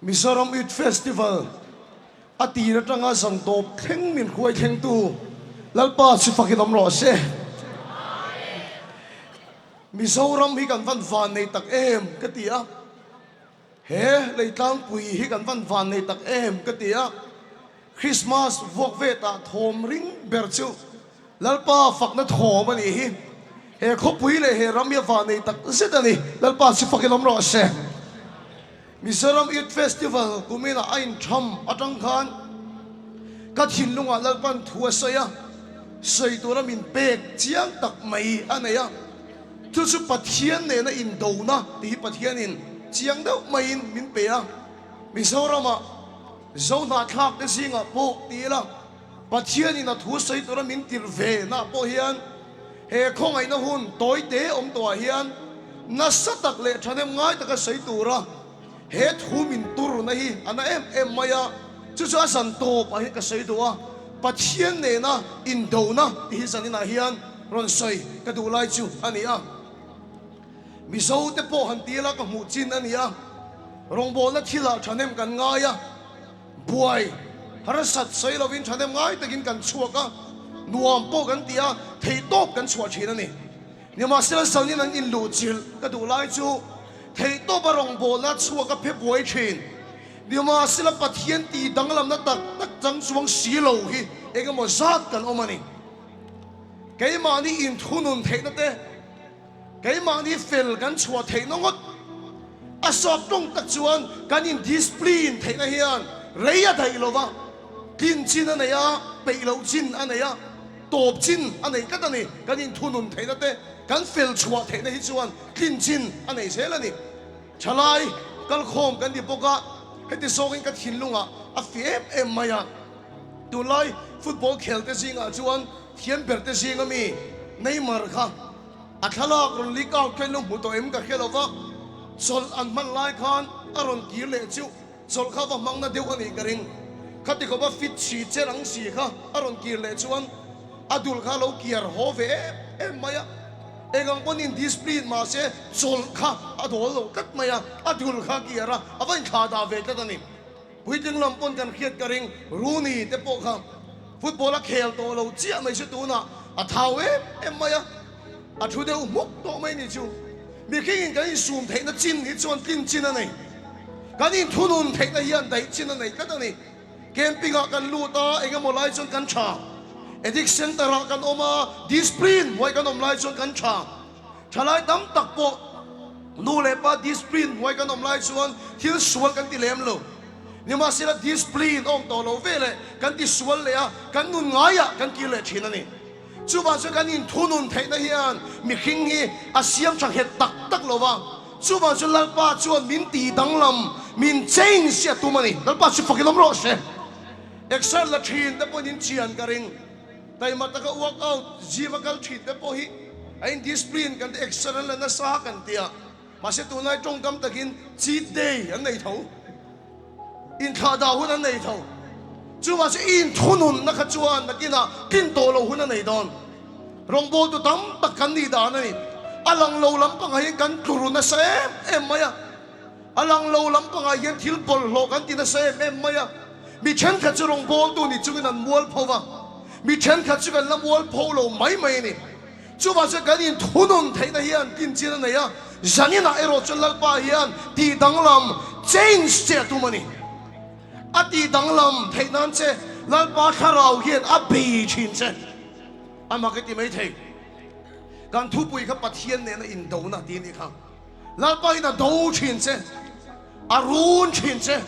Mizoram Youth Festival a tir atanga zan tawp thleng min hruai thlengtu Lalpa chu fakin awm rawh se. Mizoram hi kan van van nei tak em ka ti a, he leitlangpui hi kan van van nei tak em ka ti a, Christmas vuak vetah thawm ring ber chu Lalpa fakna thawm a nih hi. He khawpui leh he ram hi a vanei tak zet a ni. Lalpa chu fakin awm rawh se. Mizoram Youth Festival kuminah a intham atang khan ka thinlungah Lalpan thu a sawi a, sawi tura min pek chiang tak mai a nei a. Chu chu Pathian nena indona tih hi Pathianin chiang deuh maiin min pe a. Mizoramah Zohnahthlakte zingah pawh ti ila, Pathianin a thu sawi tura min tirh ve nah pawh hian he khawngaihna hun tawi te awm tawhah hian nasa tak leh thahnem ngai taka sawi tura he thu min turna hi a na em em mai a, chu chu a zan tawpah hian ka sawi duh a, Pathian nena indona tih hi zaninah hian rawn sawi ka duh lai chu a ni a. Mizo te pawh han ti ila ka hmuh chin a ni a, rawngbawlna thilah thahnem kan ngai a. Buai harsat sawi lovin thahnem ngai takin kan chhuak a, nuam pawh kan ti a, theihtawp kan chhuah thin a ni. Nimahsela zanin an inluhchilh ka duh lai chu theihtawpa rawngbawlna chhuak a phe buai thin. Nimahsela Pathian tih danglamna tak tak chang chuang si lo hi eng emaw zat kan awm a ni. Keimahni inthunun theihna te. Keimahni fel kan chhuah theihna ngawt a sawp tawng tak chuan kan in discipline theihna hian rei a daih lo va, tlin chin a nei a, peih loh chin a nei a, tawp chin a nei tlat a ni. Kan in thunun theihna te, kan fel chhuah theihna hi chuan tlin chin a nei zel a ni. Thalai kalkhawm kan ti bawk a, heti zawngin ka thinlungah a fi em em mai a. Tunlai football khel te zingah chuan thiam ber te zinga mi Neymar kha a thlalak rawn leak out kha in lo hmu tawh em ka hre lo va, chawlh an hman lai khan a rawn kir leh chu chawlh kha va hmang na deuh a nih ka ring. Khati khawpa fit si che rang si kha a rawn kir leh chuan a dul kha a lo kiar haw ve em em mai a, eng ang pawn indiscipline mahse chawlh kha a dawl lo tlat mai a, a dul kha a kiar a, a va inthlah dah ve tlat a ni. Puitling lam pawn kan hriat ka ring, Rooney te pawh kha football a khel tawh lo chiah mai chu tunah a thau em em mai a, a thu deuh hmuk tawh mai ni chu. Mihringin kan insum theihna chin hi chuan tlin chin a nei, kan inthunun theihna hian daih chin a nei tlat a ni. Camping ah kan lut a, eng emaw lai chuan kan tha, addict center ah kan awm a, discipline hnuai kan awm lai chuan kan tha. Thalai tam tak pawh nu leh pa discipline hnuai kan awm lai chuan thil sual kan ti lem lo. Nimahsela discipline a awm tawh lo ve leh kan ti sual leh a, kan nun ngaiah kan kir leh thin a ni. Chuvang chuan kan inthunun theihna hian mihring hi a siam tha nghet tak tak lo va, chuvang chuan Lalpa chuan min ti danglam, min change hi a tum a ni. Lalpa chu fakin awm rawh se. Exer la thin te pawhin in chian ka ring. Taima taka work out gym a kal thin te pawh hi a in discipline kan ti exer an la nasa kan ti a, mahse tunlai tawngkam takin cheat day an nei tho, inthlah dah hun an nei tho. Chuvang chu i inthununna kha chuan nakinah tlin tawh loh hun a nei dawn. Rawngbawltu tam tak kan nih dan a ni. A lang lo lampangah hian kan tlu ru nasa em em mai a. A lang lo lampangah hian thil bawlhhlawh kan ti nasa em em mai a, mi thenkhat chu rawngbawltu ni chungin an mualpho va, mi thenkhat chu kan la mualpho lo mai mai a ni. Chuvang chuan kan inthunun theihna hian tinchil a nei a, zaninah erawh chuan Lalpa hian tih danglam, change, che a tum a ni. A tih danglam theih nan che Lalpa thlarau hian a bei thin che. A mak i ti mai thei. Kan thupui kha Pathian nena indona tih a nih kha. Lalpa in a do thin che, a run thin che,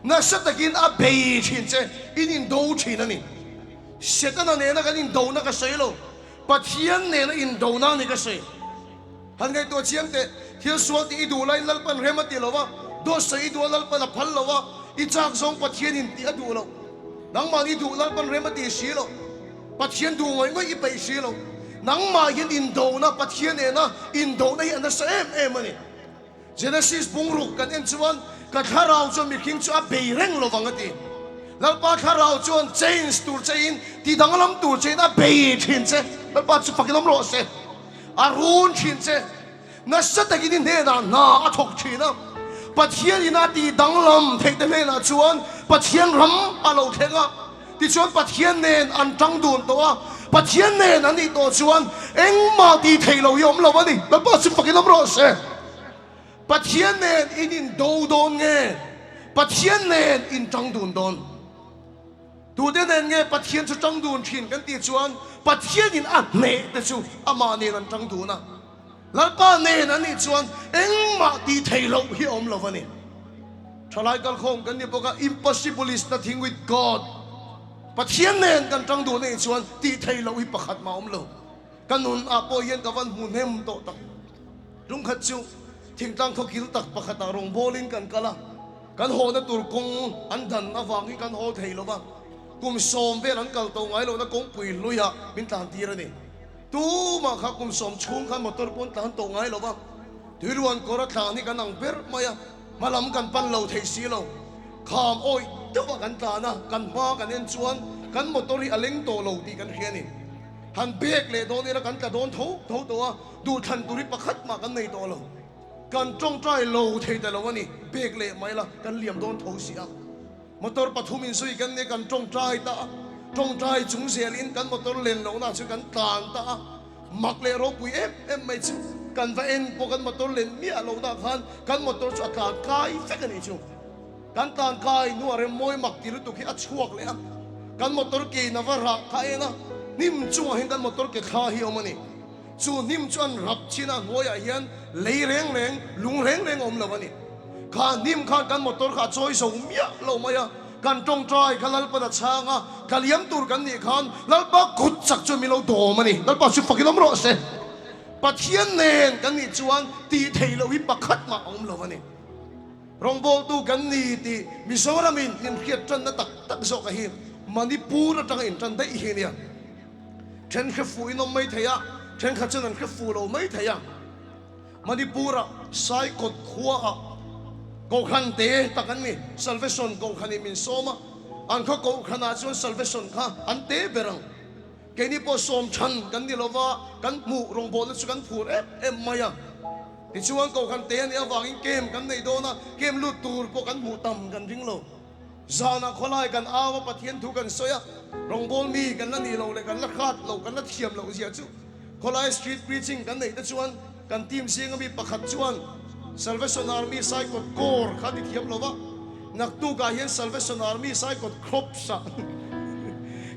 nasa takin a bei thin che, in indo thin a ni. Setana nena kan indona ka sawi lo, Pathian nena indona a ni ka sawi. Han ngaihtuah chiang teh, thil sual tih i duh laiin Lalpan rem a ti lo va, dawt sawi i duh a Lalpan a phal lo va, i chak zawng Pathian in tih a duh lo. Nangmah i duh Lalpan rem a ti si lo. Pathian duh ngawih ngawih i peih si lo. Nangmah hian indona, Pathian nena indona hi a nasa em em a ni. Genesis bungruk kan en chuan ka thlarau chuan mihring chu a bei reng lo vang a ti. Lalpa thlarau chuan change tur che in, ti danglam tur che in a bei thin che. Lalpa chu fakin awm rawh se. A run thin che. Nasa takin i hnenah hna a thawk thin a. Pathian in a tih danglam theih te hnenah chuan Pathian ram a lo thleng a, tichuan Pathian nen an tang dun tawh a, Pathian nen an nih tawh chuan engmah tih theih loh hi awm lo a ni. Lalpa chu fakin awm rawh se. Pathian nen in indo dawn nge? Pathian nen in tang dun dawn? Tute nen nge Pathian chu tang dun thin kan tih chuan Pathianin a hneh te chu amah nen an tang dun a, Lalpa nen an nih chuan engmah tih theih loh hi a awm lo a ni. Thalai kalkhawm kan ni bawk a, impossible is nothing with God. Pathian nen kan tang dun a nih chuan tih theih loh hi pakhat mah a awm lo. Ka nun ah pawh hian ka van hmu hnem tawh tak. Lungkhat chu thingtlang khaw kil tak pakhat ah rawngbawlin kan kal a, kan hawhna tur kawng an dan avangin kan haw thei lo va, kum sawm vel an kal tawh ngai lohna kawngpui hluiah min tlan tir a ni. Tumah kha kum sawm chhung khan motor pawh an tlan tawh ngai lo va, tuiruan kawr a tlan hi kan ang ber mai a, hma lam kan pan lo thei si lo. Kham awih deuh ah kan tlan a, kan hma kan en chuan kan motor hi a leng tawh lo tih kan hria a ni. Han bek leh dawn ila kan tla dawn tho tho tawh a, duhthlan tur hi pakhat mah kan nei tawh lo. Kan tawngtai lo thei ta lo a ni, bek leh mai la kan liam dawn tho si a. Motor pathum in zui kan nia kan tawngtai ta a, tawngtai chung zelin kan motor len lohna chu kan tlan ta a, mak leh ropui em em mai chu kan va en pawh kan motor len miah lohna khan kan motor chu a tlan kai vek a nih chu. Kan tlan kai hnuah rem mawi mak ti lutuk hi a chhuak leh a, kan motor ke in a va rah kha en a, hnim chungah hian kan motor ke thla hi a awm a ni. Chu hnim chu an rap chin a, hnuaiah hian lei reng reng, lung reng reng a awm lo a ni. Kha hnim khan kan motor kha a chawi zo miah lo mai a, kan tawngtai kha Lalpan a chhang a, tla liam tur kan nih khan Lalpa kut chak chuan min lo dawm a ni. Lalpa chu fakin awm rawh se. Pathian nen kan nih chuan tih theih loh hi pakhat mah a awm lo a ni. Rawngbawltu kan ni tih Mizoramin min hriat tanna tak tak zawk a hi Manipur atanga intan daih hi a nia. Then hre fuh in awm mai thei a, thenkhat chuan an hre fuh lo mai thei a. Manipur-a Saikawt khuaah Kohhran te tak an ni, Salvation Kohhranin min sawm a, an khaw Kohhranah chuan Salvation kha an te ber ang. Keini pawh sawm chhan kan ni lova, kan hmuh rawngbawlna chu kan phur em em mai a. Tichuan Kohhran te a nih avangin camp kan nei dawn a, camp lut tur pawh kan hmuh tam kan ring lo. Zanah khawlai kan au a, Pathian thu kan sawi a, rawngbâwl mi kan la nih loh leh kan la hrat loh, kan la thiam loh zia chu khawlai street preaching kan neih te chuan kan team zinga mi pakhat chuan Salvation Army Saikawt Corps kha ti thiam lo va, naktukah hian Salvation Army Saikawt Crops ah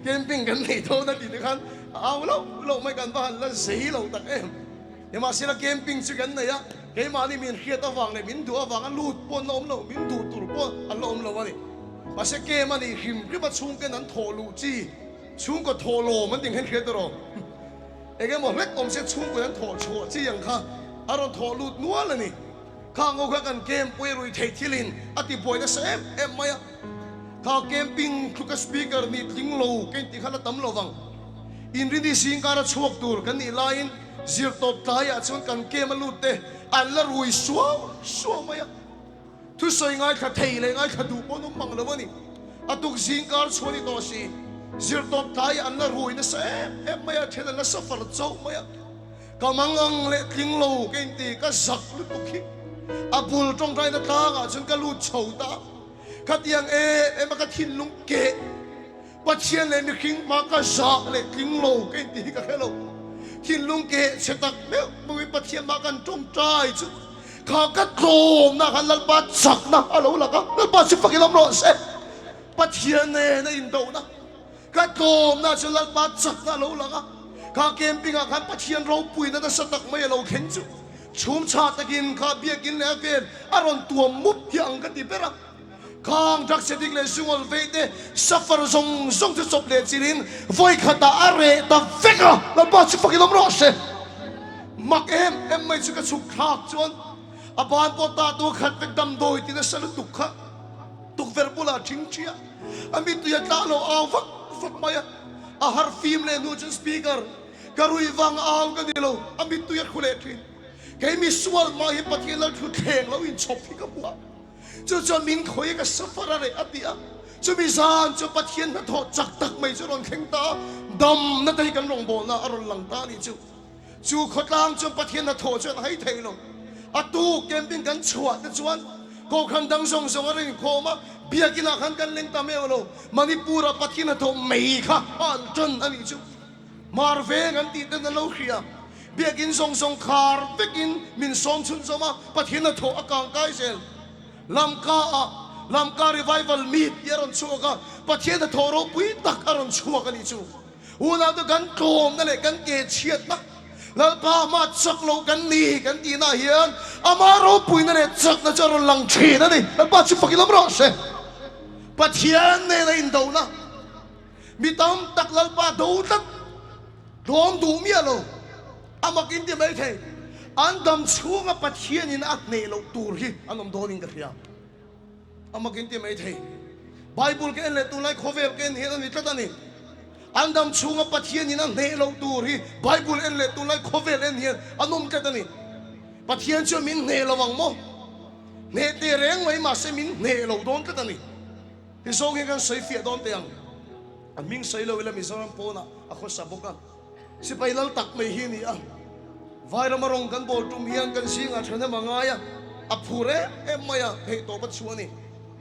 camping kan nei dawn a tih te khan a au loh loh mai, kan va han la zei lo tak em. Nimahsela camping chu kan nei a, keimahni min hriat avang leh min duh avanga lut pawh an la awm lo, min duh tur pawh an la awm lo a ni. Mahse camp a nih hrim hrim a chhungten an thawh luh chi, chhungkaw thawh lawm an ti nghen hriat erawh eng emaw hlek awm se chhungkaw an thawh chhuah chi ang kha a rawn thawh lut nual a ni. Kha ngo kha kan camp pawh i rui theih thilin a ti buai nasa em em mai a, kha camping tluka speaker nih tling lo ka intih kha la tam lo vang. Inrini zingkara chhuak tur kan nih laiin Zirtawp tlaiah chuan kan kem a lut te an la rui suau suau mai a, thusawi ngaithla thei leh ngaithla duh pawh an awm mang lo a ni. A tuk zingkar chhuah ni tawh si, zirtawp tlaiah an la rui nasa em em mai a, then an la suffer chauh mai a. Ka mangang leh tling lo ka inti, ka zak lutuk hi a bul tawngtaina tlangah chuan ka lut chho ta a, khatiang em em a ka thinlung keh. Pathian leh mihring hma ka zah leh tling lo ka inti hi ka hre lo. Thinlung keh chhe tak meuh meuhin Pathian hma kan tawngtai chu kha ka tlawmna khan Lalpa chakna a lo lang a, Lalpa chu fakin awm rawh se. Pathian nena indohna ka tlawmna chu Lalpa chakna a lo lang a, kha camping ah khan Pathian ropuina nasa tak mai a lo thleng chu chhum chhah takin kha biakin leh a vel a rawn tuam mup hi ang ka ti ber a. Khang drugs addict leh zungawl vei te suffer zawng zawng chu chawp leh chilhin vawi khatah a reh ta vek a, Lalpa chu fakin awm rawh se. Mak em em mai chu ka chhuk thlak chuan a ban pawh ta tu a khat vek damdawi ti nasa lutuk kha tukverh bulah a thing thi a, a mittui a tla lo au vak vak mai a, a har fim leh hnu chuan speaker ka rui vang au ka ni lo, a mittui a thlu leh thin. Kei misual mah hi Pathian lal thu thleng lo inchhawp hi ka hmu a. Chu chuan min khawi ka suffer a reh a ti a, chumi zan chu Pathian hnathawh chak tak mai chu a rawn thleng ta a, damna te hi kan rawngbawlna a rawn lang ta a nih chu. Chu khawtlang chuan Pathian hnathawh chu an hai thei lo. A tuk camping kan chhuah te chuan Kohhran dang zawng zawng a rawn inkhawm a, biakinah khan kan leng ta meuh lo. Manipur-ah Pathian hnathawh mei kha a an tan a nih chu. Mar veng an tih ten an lo hria. Biakin zawng zawng khar vekin min sawm chhunzawm a, Pathian hnathawh a kang kai zel. Lamka-ah Lamka Revival Meet tih a rawn chhuak a, Pathian hnathawh ropui tak a rawn chhuak a nih chu. Unaute kan tlawmna leh kan ke chhiatna, Lalpa hma chak lo kan ni kan tihna hian ama ropuina leh chakna chu a rawn lang thin a ni. Lalpa chu fak i lam rawh se. Pathian nena indona mi tam tak Lalpa do tlat tlawm duh miah lo a mak in ti mai thei. An dam chhunga Pathianin a hneh loh tur hi an awm dawnin ka hria. A mak in ti mai thei. Bible ka en leh tunlai khawvel ka en hian a ni tlat a ni. An dam chhunga Pathian in a hneh loh tur hi Bible en leh tunlai khawvel en hian an awm tlat a ni. Pathian chuan min hneh lo ang maw? Hneh teh reng mai mahse min hneh lo dawn tlat a ni. Ti zawng hian kan sawi fiah dawn teh ang. A hming sawi lo ila Mizoram pawnah a khawsa bawk a. Sipai lal tak mai hi a ni a, Vairama rawng kan bawl tum hian kan zingah thahnem a ngai a, a phur em em mai a, theih tawp a chhuah a ni.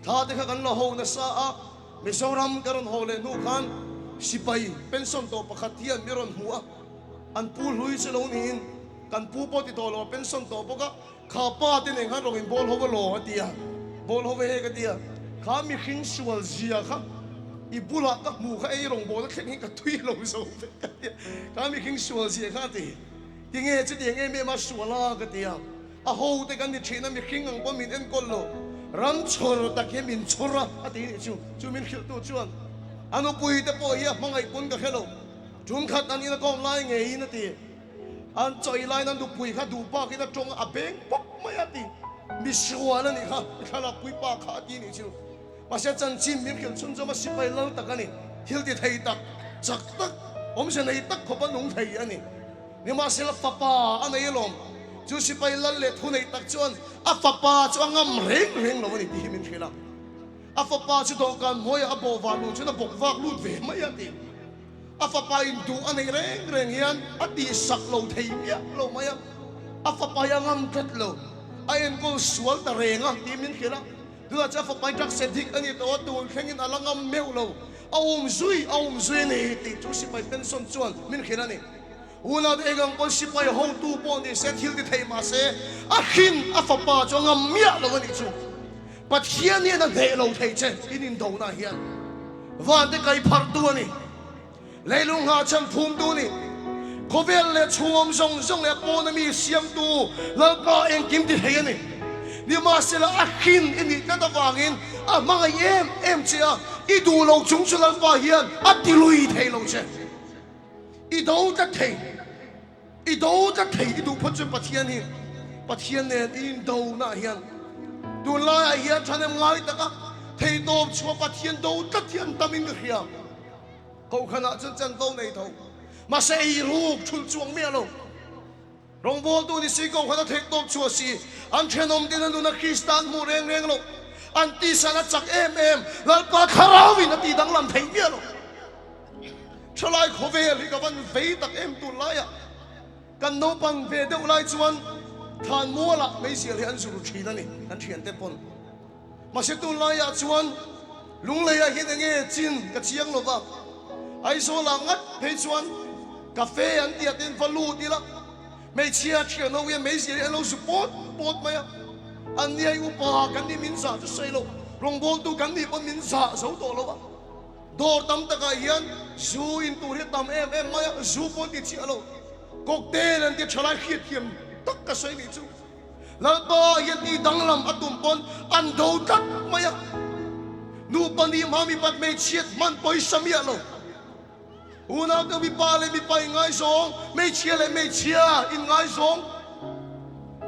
Thla te kha kan la ho nasa a, Mizoram ka rawn haw leh hnu khan sipai pension tawh pakhat hian mi rawn hmu a, an pu hlui chu lo niin kan pu pawh ti tawh lo a pension tawh bawk a, Kha pa te nen khan rawng in bawl ho a law a ti a, bawl ho ve ka ti a, kha mihring sual zia kha i bulah ka hmu kha ei rawng bawl a thleng hi ka tui lo zo vek ka ti a, kha mihring sual zia kha a ti, tinge chutiang em em a sual a ka ti a, a ho te kan ni thin a mihring ang pawh min enkawl lo, ram chhawr tak hi min chhawr a a ti nih chu, chu min hrilh tu chuan a nupui te pawh hi a hmangaih pawn ka hre lo, tumkhat an in a kawm lai ngeiin a ti. An chawi laiin an nupui kha duh bakin a tawng a, a beng pawp mai a ti. Mi sual a nih kha, i thlalak puipa kha a ti nih chu. Mahse chanchin min hrilh chhunzawm a sipai lal tak a ni, thil ti thei tak, chak tak, awmze nei tak khawp a nung thei a ni. Nimahsela fapa a nei alawm. Chu sipai lal leh thu nei tak chuan a fapa chu a ngam reng reng lo a ni tih hi min hrilh a. A fapa chu dawhkan hnuaiah a bawh vah luh chuan a bawk vak lut ve mai a ti. A fapa in duh a neih reng reng hian a tihsak lo thei miah lo mai a, a fapa hi a ngam tlat lo, a enkawl sual ta reng a tih min hrilh a, tunah chuan a fapa hi drug addict a ni tawh a, tun thlengin a la ngam meuh lo, a awm zui a awm zui a ni tih chu sipai pension chuan min hrilh a ni. Unau te eng ang pawn sipai hotu pawh ni se thil ti thei mah se a hrin a fapa chu a ngam miah lo a nih chu. Pathian hian a hneh lo thei che in indona hian vante kai pharhtu a ni. Leilung nghahchhan phumtu a ni. Khawvel leh chhungawm zawng zawng leh a pawna mi siamtu Lalpa engkim ti thei a ni. Nimahsela a hrin i nih tlat avangin a hmangaih em em che a, i duh lo chung chu Lalpa hian a ti lui thei lo che. I do tlat thei. I do tlat thei i duh phawt chuan Pathian hi Pathian nen i indonaah hian tunlaiah hian thahnem ngai taka theihtawp chhuah Pathian do tlat hi an tamin ka hria. Kohhranah chuan chanvo nei tho mahse ei ruk thulh chuang miah lo. Rawngbawltu ni si Kohhrana theihtawp chhuah si an thenawm ten a nuna Krista an hmuh reng reng lo. An tisan a chak em em Lalpa thlarauin a tihdanglam theih miah lo. Thalai khawvel hi ka van vei tak em tun laiah kan naupang ve deuh lai chuan thlan mualah meizial hi an zuru thin a ni kan thiante pawn. Mahse tun laiah chuan Lungleiah hian enge chin ka chiang lo va, Aizawlah ngat phei chuan cafe an tih ah te va lut ila hmeichhia thian ho hian meizial hi an lo zu pawt pawt mai a, an ni ai upa kan nih min zah chu sawi lo, rawngbawltu kan nih pawn min zah zo tawh lo a. Dawr tam takah hian zu in tur hi a tam em em mai a, zu pawh an ti chiah lo. Cocktail an ti thalai hriatthiam tak ka sawi nih chu. Lalpa hian ti danglam a tum pawn an do tlat mai a. Nupa nih hma mipat hmeichhiat hman pawisa miah lo. Unau te mipa leh mipa inngaizawng, hmeichhia leh hmeichhia inngaizawng,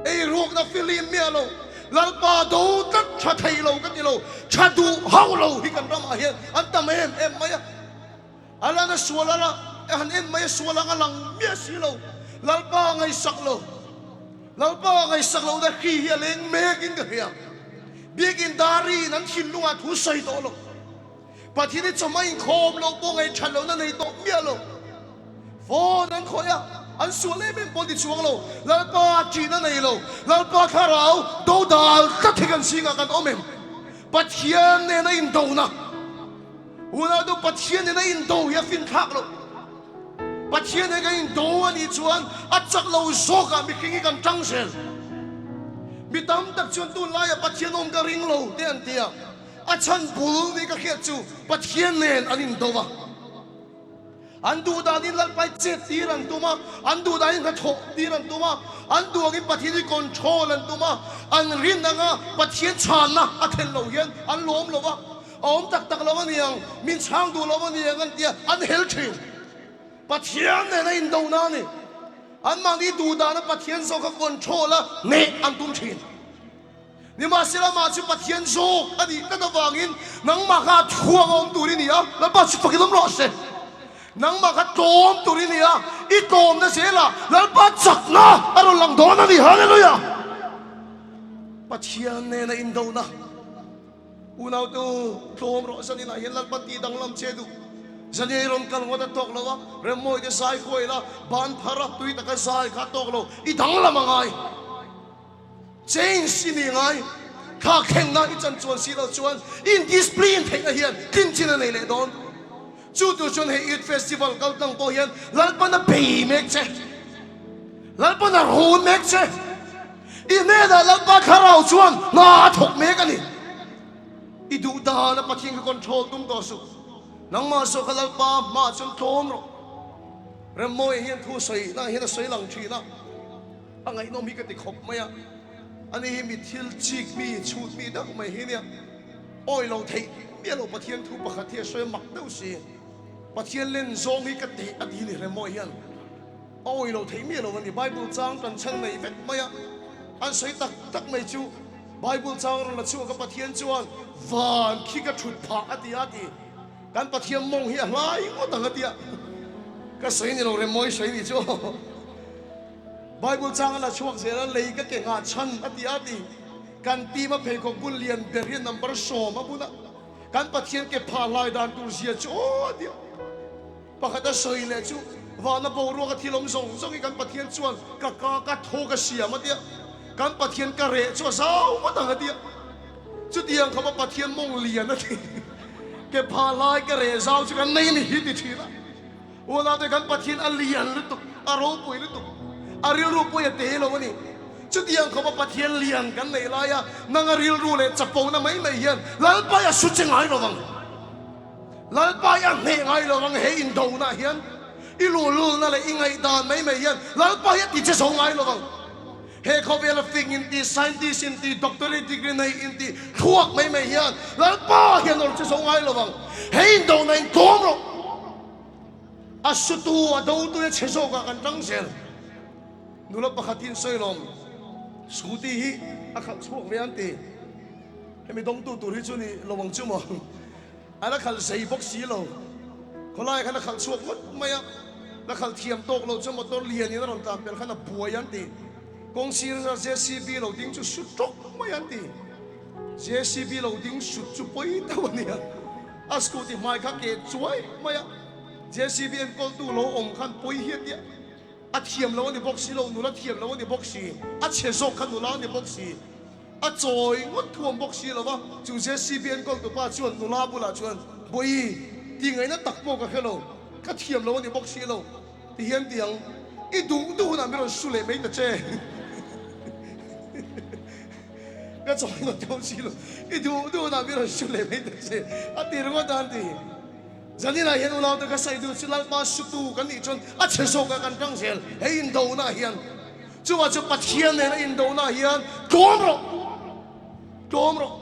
eirukna filim miah lo, Lalpa do tlat tha thei lo ka ti lo, tha duh hauh lo hi kan ramah hian an tam em em mai a. A lan a sual a la, a han en mai a sual ang a lang miah si lo, Lalpa ngaihsak lo, Lalpa ngaihsak lo na hri hi a leng mekin ka hria. Biakin Dari in an thinlungah thu sawi tawh lo. Pathian hi chawhma inkhawm loh pawh ngaih that lohna nei tawh miah lo. Phone an khawih a, An sual em em pawh an ti chuang lo. Lalpa ṭihna nei lo, Lalpa thlarau dodal tlat hi kan zingah kan awm em? Pathian nena indona, unau Pathian nena indo hi a finthlak loh. Pathian he kan indo a nih chuan a chak lo zawkah mihring hi kan ṭang zel. Mi tam tak chuan tunlaiah Pathian awm ka ring lo te an ti a, a chhan bul nih ka hriat chu Pathian nen an indo a. An duh danin Lalpai chet tir an tum a, an duh danin hnathawh tir an tum a, an duh angin Pathian hi control an tum a, an rin anga Pathian chhanna a thlen loh hian an lawm lo va, a awm tak tak lo a niang, min chhang duh lo a niang an tia, an hel thin. Pathian nena indona a ni. Anmahni duh dana Pathian zawk kha control a hneh an tum thin. Nimahsela amah chu Pathian zawk a nih tlat avangin nangmah kha a thuang a awm tur i ni a, Lalpa chu fakin awm rawh se. Nangmah kha tlawm tur i ni a, i tlawmna zelah Lalpa chakna a rawn lang dawn a ni. Hallelujah! Pathian nena indona unautu tlawm rawh zaninah hian Lalpa tih danglam che duh. Zania i rawn kal ngawt a tawk lo a, Remmawite zai huai la, ban phar a tui taka zai kha a tawk lo, i danglam a ngai. Change i nih ngai, thla khenna i chan chuan si lo chuan indiscipline theihna hian tlin chin a nei leh dawn. Chu tur chuan hei Youth Festival kal tlang pawh hian Lalpan a bei mek che, Lalpan a rawn mek che. I hnenah Lalpa thlarau chuan hna a thawk mek a ni. I duh dan a Pathian kha control tum tawh suh. Nangmah zawk kha Lalpa hmaah chuan tlawm rawh. Remmawia hian thu sawi na hian a sawi lang thin a. A ngaihnawm hi ka ti khawp mai a, ani hi mi thil chik mi, chhut mi deuh mai hi nia. Awi lo theih miah lo Pathian thu pakhat hi a sawi a mak deuh si. Pathian len zawng hi ka teh a ti ni Remawi hian. A awi lo theih miah lo a ni. Bible chang kan chhan nei vek mai a, an sawi tak tak mai chu Bible chang rawn la chhuak a Pathian chuan van khi ka thut phah a ti a ti. Kan Pathian mawng hi a hlai ngawt ang a tia. Ka sawi ni lo Remawi sawi ni chu. Bible chang a la chhuak zel a, lei ka ke nghah chhan a ti a ti. Kan team a pheikhawk bul lian ber hi number 10 a bun a, kan Pathian ke phah hlai dan tur zia chu aw a ti a. Pakhat a sawi leh chu vana boruak a thil awm zawng zawng hi kan Pathian chuan ka ka ka thaw ka siam a ti a, kan Pathian ka reh chu a zau ngawt ang a ti a. Chutiang khawpa Pathian mawng lian a ti. Ke phah hlai ka reh zau chu kan nei a ni hi ti thin a. Unaute kan Pathian a lian lutuk, a ropui lutuk, a rilru pawh a te lo a ni. Chutiang khawpa Pathian lian kan neih laia nanga rilru leh chapona mai mai hian Lalpa i a su che ngai lo vang. Lalpa i a hneh ngai lo vang he indonah hian. I luhlulna leh i ngaihdan mai mai hian Lalpa hi a ti che zo ngai lo vang. He khawvela fing inti, scientist inti, doctorate degree nei inti thluak mai mai hian Lalpa hian awr che zo ngai lo vang. He indona in tlawm rawh. A sutu a dotu a chhe zawkah kan tang zel. Nula pakhat hi in sawi lawm. Scooty hi a khalh chhuak ve an ti. Hemi dawngtu tur hi chu ni lo ang chu maw. A la khalh zei bawk si lo. Khawlaiah khan a khalh chhuak ngawt mai a. La khalh thiam tawk lo chu motor lian in a rawn tlan pel khan a buai an ti. Kawng sir a JCB lo ding chu su tawk mai an ti. JCB lo ding sut chu pawi deuh a nia. A scooty hmai kha keh chuai mai a. JCB enkawltu lo awm khan pawi hi a tia. A thiam lo a ni bawk si lo, nula thiam lo a ni bawk si, a chhe zawk kha nula a ni bawk si, a chawi ngawt thuam bawk si lo va. Chu JCB enkawltu pa chuan nula bulah chuan, Bawihi, tih ngaihna tak pawh ka hre lo, ka thiam lo a ni bawk si lo, ti hian ti ang, i duh duh hunah min rawn su leh mai ta che. Ka chawi ngawt thuam si lo, i duh duh hunah min rawn su leh mai ta che, a ti ringawt a an ti. Zaninah hian unaute ka sawi duh chu Lalpa sutu kan nih chuan a chhe zawkah kan tang zel. Hei indonah hian chuvah chu Pathian nena indonah hian tlawm rawh, tlawm rawh.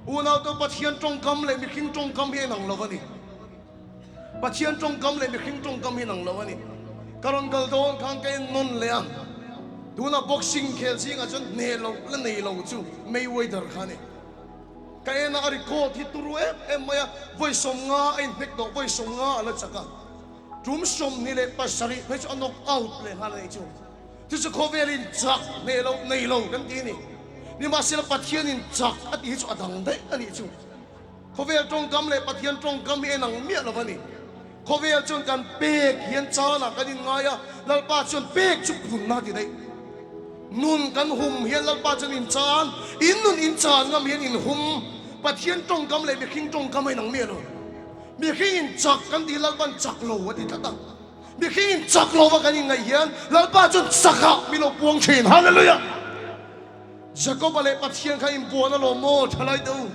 Unaute Pathian tawngkam leh mihring tawngkam hi a inang lo a ni. Pathian tawngkam leh mihring tawngkam hi a inang lo a ni. Ka rawn kal dawn khan ka en nawn leh a, tuna boxing khel zingah chuan hneh loh la nei lo chu Mayweather kha a ni. Ka en a, a record hi turu em em mai a, vawi 50 a inhnek tawh, vawi 50 a la chak a, tum 27 phei chu a knock out leh nghal a nih chu. Chu chu khawvelin chak hneh loh nei lo kan ti a ni. Nimahsela Pathianin chak a tih hi chu a dang daih a nih chu. Khawvel tawngkam leh Pathian tawngkam hi a inang miah lo a ni. Khawvel chuan kan pek hian chanah kan inngai a, Lalpa chuan pek chu punna a ti daih. Nun kan hum hian Lalpa chuan in chan, in nun in chan ngam hian in hum. Pathian tawngkam leh mihring tawngkam a inang miah lo. Mihring in chak kan tih Lalpa'n chak lo a ti tlat a. Mihring in chak lo va kan inngaih hian Lalpa chuan chakah min lo puang thin. Hallelujah! Jakob-a leh Pathian kha inbuan alawm maw thalai te u?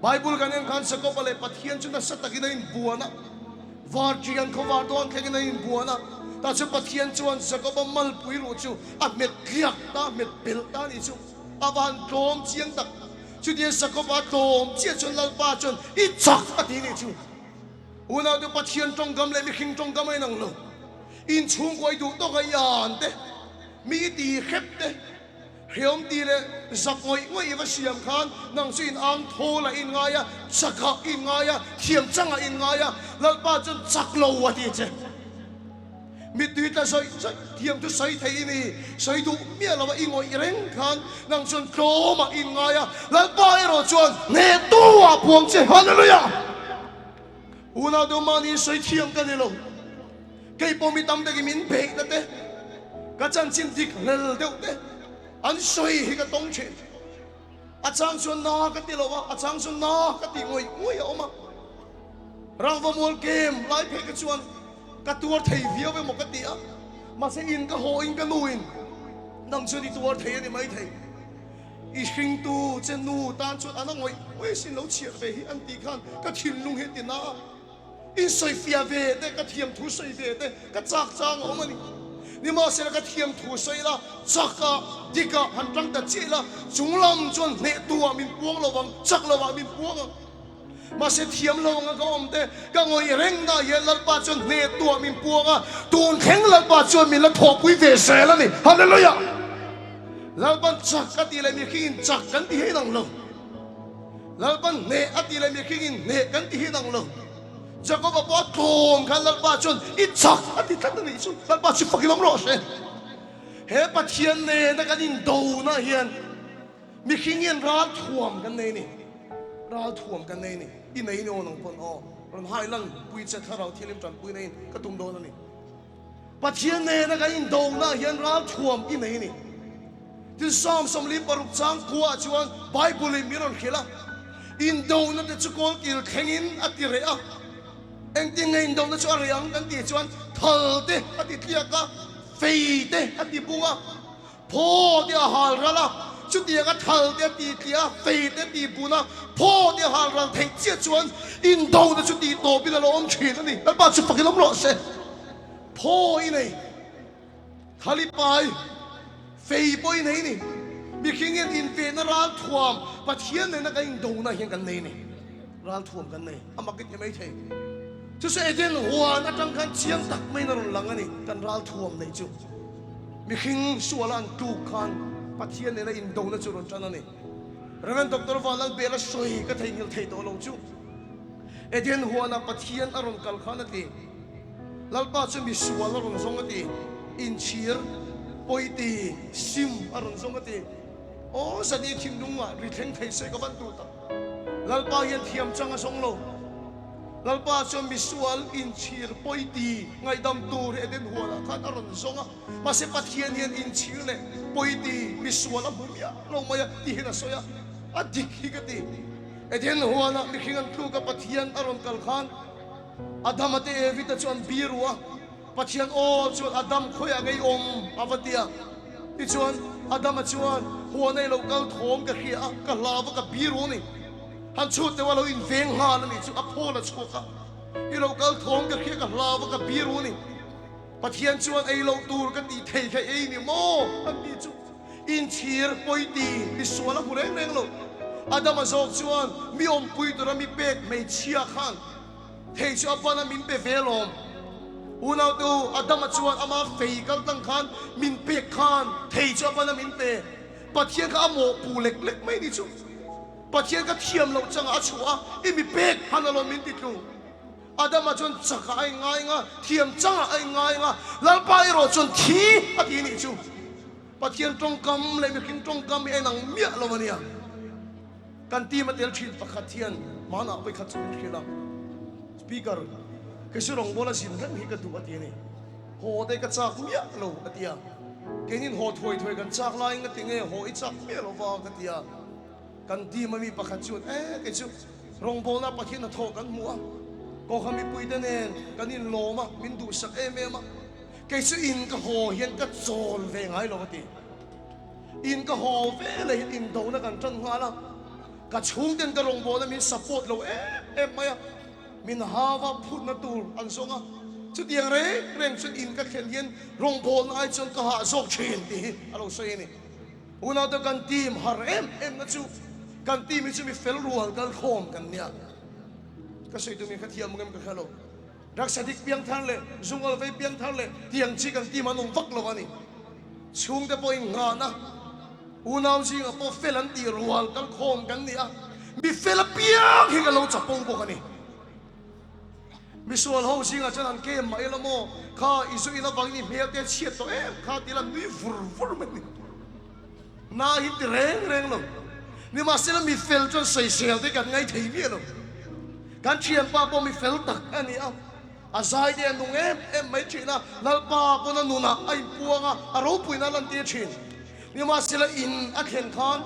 Bible kan en khan Jakob-a leh Pathian chu nasa takin a inbuan a, varṭian khawvar dawn thlengin a inbuan a. Tah chuan Pathian chuan Jakob-a malpui ruh chu a hmet tliak ta, a hmet belh ta a nih chu. A va han tlawm chiang tak. Chutiang Jakob-a tlawm chiah chuan Lalpa chuan i chak a ti nih chu. Unaute Pathian tawngkam leh mihring tawngkam a inang lo. Inchhungkaw i duh tawk a i an te, mi i ti hrep te, Hreawm ti leh zak ngawih ngawih i va siam khan nang chu in ang thawl a in ngai a, chak ah i in ngai a, thiam chang ah i in ngai a, Lalpa chuan chak lo a ti che. Mittui tla zawih zawih thiam chu sawi thei i ni, sawi duh miah lo a i ngawih reng khan nang chuan tlawm ah i in ngai a, Lalpa erawh chuan hnehtu ah puang che. Hallelujah! Unau deuh mahni sawi thiam ka ni lo. Kei pawh mi tam takin min beihna te, ka chanchin dik hlel deuh te an sawi hi ka tawng thin. A chang chuan na ka ti lo a, a chang chuan na ka ti ngawih ngawih a awm a. Rangva mual kem lai phei kha chuan ka tuar thei viau emaw ka ti a, mahse in ka haw in ka nu in nang chuan i tuar thei a ni maithei. I hringtu che nu tan chuan an a ngawih ngawih sin lo chhiar ve hi an tih khan ka thinlung hi a ti na a. In sawifiah ve te, ka thiam thu sawi ve te ka chak chang a awm a ni. Nimahsela ka thiam thu sawi la, chak a, dik a, han tang ta chiah ila, chung lam chuan hneh tu ah min puang lo vang, chak lo ah min puang ang. Mahse thiam lo anga ka awm te, ka ngawih reng na hian Lalpa chuan hneh tu ah min puang a, tun thleng Lalpa chuan min la thawhpui ve zel a ni. Hallelujah! Lalpan chak a tih leh mihringin chak kan ti hian ang lo. Lalpan hneh a tih leh mihringin hneh kan ti hi nang lo. Jakoba pawh a tlawm khan Lalpa chuan i chak a ti tlat a nih chu. Lalpa chu fakin awm rawh se. He Pathian nena kan indona hian mihring hian ral thuam kan nei a ni. Ral thuam kan nei a ni. I nei ni aw nang pawn aw. Rawn hai lan pui che thlarau thianghlim tanpui neiin ka tum dawn a ni. Pathian nena kan indona hian ral thuam i nei a ni. Tin, Psalm 46 chang khuaah chuan Bible-in min rawn hrilh a, Indona te chu kawlkil thlengin a ti reh a. Engtin nge indona chu a reh ang kan tih chuan thal te a ti tliak a, fei te a ti bung a, phaw te a hal ral a. Chutianga thal te a ti tliah a, fei te a ti bun a, phaw te a hal ral theih chiah chuan indona chu tih tawpin a lo awm thin a ni. Lalpa chu fakin awm rawh se. Phaw i nei. Thalipai fei pawh i nei ni. Mihring hian invenna ralthuam Pathian nena kan indona hian kan nei ni. Ralthuam kan nei. A mak i ti mai thei. Chu chu Eden huan atang khan chiang tak maiin a rawn lang a ni kan ralthuam nei chu. Mihring suala an tluk khan Pathian nena indona chu rawn tan a ni. Rev. Doctor Vanlalbela sawi ka theihnghilh thei tawh lo chu. Eden huanah Pathian a rawn kal khan a ti. Lalpa chu misual a rawn zawng a ti, inchhir, pawiti, sim a rawn zawng a ti. Aw zani thinlungah ri thleng thei se ka van duh tak. Lalpa hian thiam chang a zawng lo. Lalpa chuan misual, inchhir, pawiti, ngaihdam tur hi Eden huanah khan a rawn zawng a. Mahse Pathian hian inchhir leh pawiti, misual a hmu miah lo mai a ti hian a sawi a. A dik hi ka ti. Eden huanah mihring an tluk a Pathian a rawn kal khan, Adama te Evi te chu an bi ru a, Pathian aw chuan Adam khawiah ngei awm a va ti a. Tichuan Adama chuan huan ei lo kal thawm ka hria a, ka hlau va ka bi ru a ni. Han chhut deuh a lo inveng nghal a nih chu a phawl a chhuak a, I lo kal thawm ka hria ka hlau va ka bi ru a ni. Pathian chuan ei loh tur ka tih thei kha ei ni maw? an ti chu. Inchhir pawiti misual a hmu reng reng lo. Adama zawk chuan mi awmpui tura mi pek hmeichhia khan thei chu a ban a min pe ve lawm. Unautu Adama chuan ama fei kal tlang khan min pek khan thei chu a ban a min pe. Pathian kha a mawhpuh lek lek mai ni chu. Pathian kha thiam loh changah a chhuah a, i mi pek han alawm min ti tlu. Adama chuan chakah a inngai ang a, thiam changah a inngai ang a, Lalpa erawh chuan thi a ti nih chu. Pathian tawngkam leh mihring tawngkam hi a inang miah lo a nia. Kan team a tel thin pakhat hian hmanah vawikhat chu min hrilh a, Speaker. Kei chu rawngbawla zin reng hi ka duh a ti a ni. Haw te ka chak miah lo a ti a. Keinin haw thuai thuai kan chak laiin ka ti nge haw i chak miah lo va ka ti a. Kan team a mi pakhat chuan e kei chu rawngbawlna Pathian hnathawh kan hmu a, Kohhran mipuite nen kan inlawm a, min duhsak em em a. Kei chu in ka haw hian ka chawl ve ngai lo a ti. In ka haw ve leh hian indona kan tan nghal a, ka chhungten ka rawngbawlna min support lo em em mai a, min hava phutna tur an zawng a, chutiang reng reng chuan in ka thlen hian rawngbawlna ai chuan ka hah zawk thin tih hi a lo sawi a ni. Unaute kan team har em em na chu kan team hi chu mi fel rual kal khawm kan nia. Ka sawi tum in ka thiam ang em ka hre lo. Drugs addict piang thar leh zungal vei piang thar leh tiang chi kan team an awm vak lo a ni. Chhungte pawh in nghahna unau zingah pawh fel an tih rual kal khawm kan ni a, mi fel apiang hi ka lo chapo bawk a ni. Misual ho zingah chuan an kem mah ila maw, kha i zu in avangin i hmel te a chhiat tawh em kha ti la nui vur vur mai a ni. Na hi ti reng reng lo. Nimahsela mi fel chuan sawisel te kan ngai thei miah lo. Kan thianpa pawh mi fel tak a ni a, a zai te a nung em em mai thin a, Lalpa pawn a nunah a inpuang a, a ropuina a lantir thin. Nimahsela in a thlen khan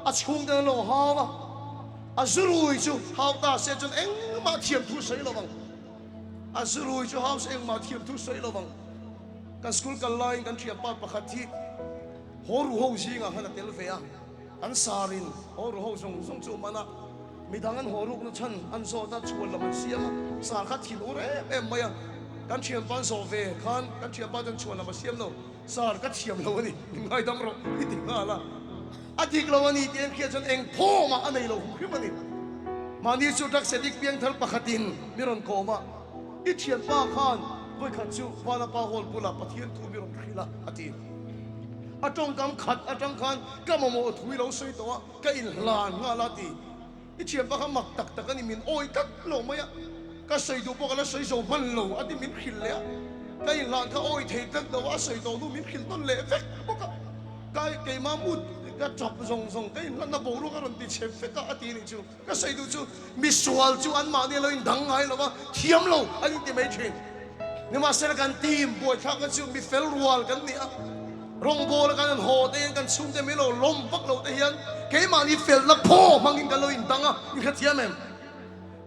a chhungten an lo hau a, a zurui chu hau ta se chuan engmah thiam thu sawi lo vang. A zurui chu hau se engmah thiam thu sawi lo vang. Kan school kal laiin kan thianpa pakhat hi haw ru ho zingah khan a tel ve a, an sarin haw ru ho zawng zawng chu man a, midang an haw rukna chhan an zawt a, chhuan lam an siam a, sar kha thin ur em em mai a, kan thianpa an zawh ve khan kan thianpa chuan chhuan lam a siam lo. Sir, ka thiam lo a ni, min ngaidam rawh i ti nghal a. A dik lo a ni tih en khian chuan eng thawmah a nei lo hum hrim a ni. Mahni chu drugs addict piangthar pakhatin mi rawn kawm a, I thianpa khan vawikhat chu Vanapa Hall bulah Pathian thu mi rawn hrilh a, a ti. A tawngkam khat atang khan ka mamawh thu i lo sawi tawh a, ka inhlan nghal a, a ti. I thianpa kha mak tak tak a ni, min awi tlat lo mai a, ka sawi duh pawh ka la sawi zo hman lo a ti min hrilh leh a, ka inhlan kha awi thei tlat lo a, a sawi tawh hnu min hrilh nawn leh vek bawk a, ka keimah mut ka tap zawng zawng ka inhlanna boruak a rawn ti chhe vek a a ti nih chu, ka sawi duh chu misual chu anmahni a lo indang ngai lo va, thiam lo an inti mai thin. Nimahsela kan team buaithlakna chu mi fel rual kan ni a, rawngbawla kan han haw te hian kan chhungte min lo lawm vak lo te hian keimahni felna phaw hmangin kan lo indang a, in hrethiam em?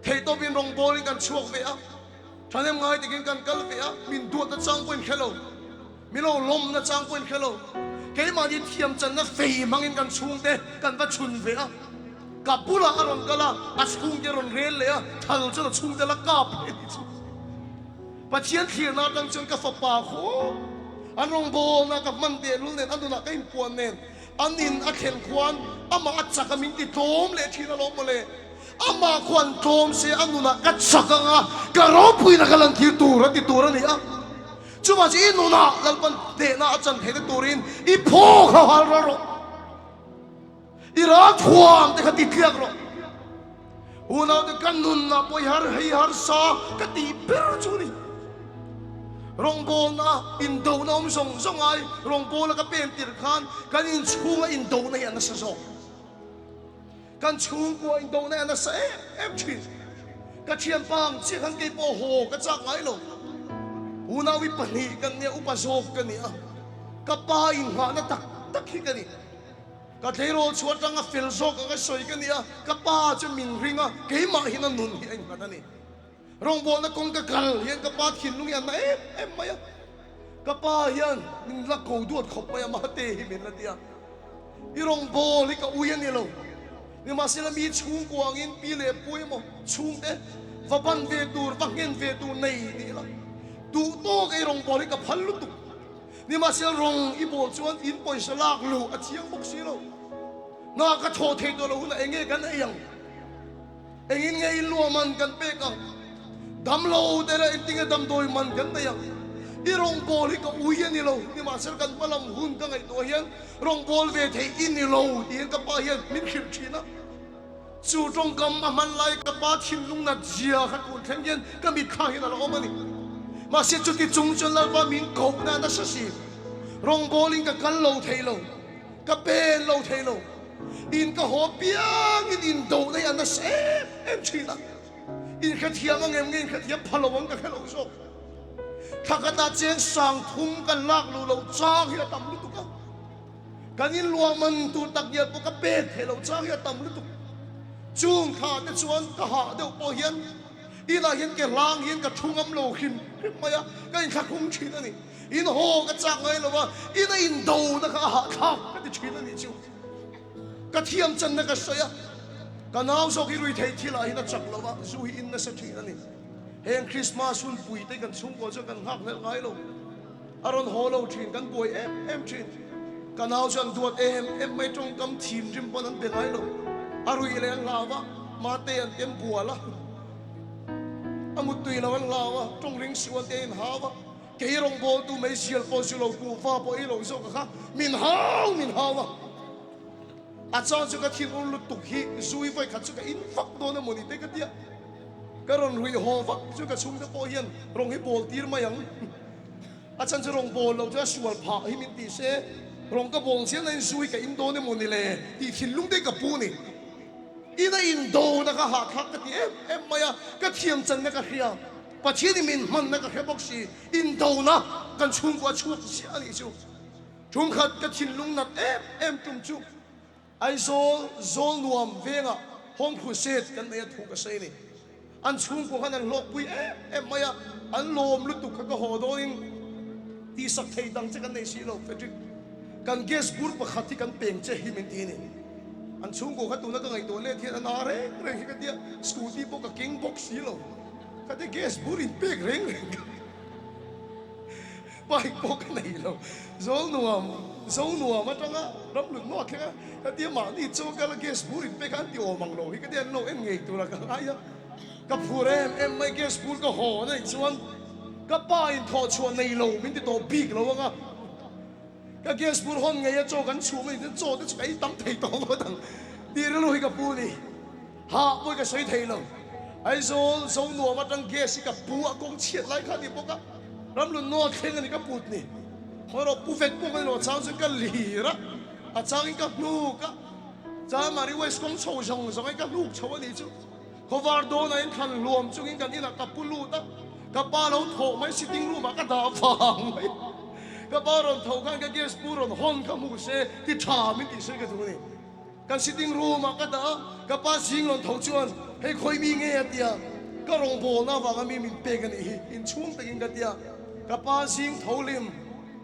Theihtawpin rawngbawlin kan chhuak ve a, thahnem ngai takin kan kal ve a, min duatna chang pawh in hre lo, min lo lawmna chang pawh in hre lo, keimahni thiamchanna fei hmangin kan chhungte kan va chhun ve a, ka bulah a rawn kal a, a chhungte a rawn rel leh a, thal chuan a chhungte la kap leh a ni chu. Pathian thlirna atang chuan ka fapa khaw an rawngbawlna ka hman tehlul nen a nunah ka inpuan nen an in a thlen khuan amah a chak a min ti tlawm leh thin alawm mawle. Amah khuan tlawm se a nunah ka chak ang a, ka ropuina ka lantir tur a ti tur a ni a. Chuvang chu i nunah Lalpan hnehna a chan theihna turin i phaw kha hal ral rawh. I ral thuam te kha ti tliak rawh. Unaute ka nunna pawh i har hei harsa ka tih ber chu ni. Rawngbawlna indona awm zawng zawng ai rawngbawla ka pen tir khan kan inchhunga indona hi a nasa zawk. Kan chhungkua indona hi a nasa em em thin. Ka thianpa ang chiah khan kei pawh haw ka chak ngai lo. Unau i pahnih kan nia upa zawk ka ni a, ka pa inghahna tak tak hi ka ni. Ka tleirawl chu atanga fel zawk anga sawi ka ni a, ka pa chu min ring a, keimah hian a nun hi a innghat a ni. Rawngbawlna kawng ka kal hian ka pa thinlung hi a na em em mai a, ka pa hian min la ko duat khawp mai a, mahte hi min la ti a, I rawngbâwl hi ka ui a ni lo, nimahsela mi chhungkua angin pi leh pu emaw chhungte va ban ve tur, va nghen ve tur nei ni ila, duh tawk ei rawngbâwl hi ka phal lutuk. Nimahsela rawng i bawl chuan in pawisa lak luh a chiang bawk si lo. Hna ka thawh theih tawh lo hunah eng nge kan ei ang? Engin nge in luah man kan pek ang? Damlo te leh engtinge damdawi man kan nei ang? I rawngbawl hi ka ui a ni lo, nimahsela kan hma lam hun ka ngaihtuah hian rawngbawl ve theih i ni lo tiin ka pa hian min hrilh thin a. Chu tawngkam a hman lai ka pa thinlung nat zia kha tun thleng hian ka mitthla hian a la awm a ni. Mahse chuti chung chuan Lalpa min kohna a nasa si. Rawngbawlin ka kal lo thei lo, ka pen lo thei lo. In ka haw piangin indohna hi a nasa em em thin a. Inhrethiam ang em nge inhrethiam pha lo ang ka hre lo zawk. Thla khatah cheng sang thum kan lak luh loh chang hi a tam lutuk a. Kan inluah man tur tak ngial pawh ka pek theih loh chang hi a tam lutuk. Chung thla te chuan ka hah deuh pawh hian inah hian ke hlang hian ka thu ngam lo hrim hrim mai a, ka inthlakhung thin a ni. In haw ka chak ngai lo a, ina indona kha a hahthlak ka ti thin a nih chu. Ka thiam channa ka sawi a, ka nau zawk hi ruithei thil ah hian a chak lo a, zu hi in nasa thin a ni. Heng Christmas hun pui te kan chhungkaw chuan kan nghak hlelh ngai lo. A rawn haw lo thin, kan buai em em thin. Ka nau chuan duat em em mai tawngkam thin rim pawn an be ngai lo. A ruih leh an hlau a, mate an tem bual a, a muttui lo an hlau a, tawng ring suh an te in hau a. Kei rawngbawltu meizial pawh zu lo kuhva pawh ei lo zawk a kha min hau min hau a. A chang chu ka thin ur lutuk hi zui vawi khat chu ka in vak dawn emaw ni te ka tia. Ka rawn ruih haw vak chu ka chhungte pawh hian rawng hi bawl tir mai ang. A chan chu rawng bawl lo chu a sual phah hi min ti se rawng ka bawl zel nain zui ka in dawn emaw ni le tih thinlung te ka pu ni. Ina indona ka hahthlak ka ti em em mai a, ka thiam channa ka hria. Pathian i min hmanna ka hre bawk si, indona kan chhungkua chhuak ziah a nih chu. Ṭhumkhat ka thinlung nat em em tum chu Aizawl zawl nuam vengah Home Crusade kan nei a thu ka sawi a ni. An chhungkua khan an hlawkpui em em mai a, an lawm lutuk kha ka haw dawnin tihsak thei dang che kan nei si lo Frederick, kan gas bur pakhat hi kan peng che hi min ti a ni. An chhungkua kha tuna ka ngaihtuah let hian a na reng reng hi ka tia, scooty pawh ka keng bawk si lo. Ka ti gas bur in pek reng reng ka bike pawh ka nei lo zawl nuam zo nuam atanga ram lut nuah thleng a ka tia mahni chaw kal a gas bur in pek a an ti awm ang lo hi ka tia an lo en ngei tur a ka ngai a ka phur em em mai gas bur ka haw a nih chuan ka pa in thawh chhuah nei lo min ti tawh bik lo ang a ka gas bur hawn ngei a chaw kan chhum a nih chuan chaw te chu ka ei tam thei tawh ngawt ang tih rilru hi ka pu a ni. Hah pawi ka sawi thei lo. Aizawl zo nuam atang gas hi ka pu a kawng chhiat lai kha a ni bawk a, ramlun naw thleng a ni ka put ni. Khawi rawh pu vek pawh ka ni lo, a chang chuan ka lir a, a changin ka hnuk a, Chamari West kawng chho zawng zawng in ka hnuk chho a nih chu. Khawvar dawnah in thlan hluam chungin kan inah ka pu lut a, ka pa lo thawh mai sitting room ah ka dah vang mai. Ka pa rawn tho khan ka gas pu rawn hawn kha hmu se ti tha min tih sawi ka duh a ni. Kan sitting room ah ka dah a, ka pa zing rawn tho chuan hei khawi mi nge a ti a, ka rawngbawlna avanga mi min pek a nih hi inchhung takin ka ti a, ka pa zing tho lim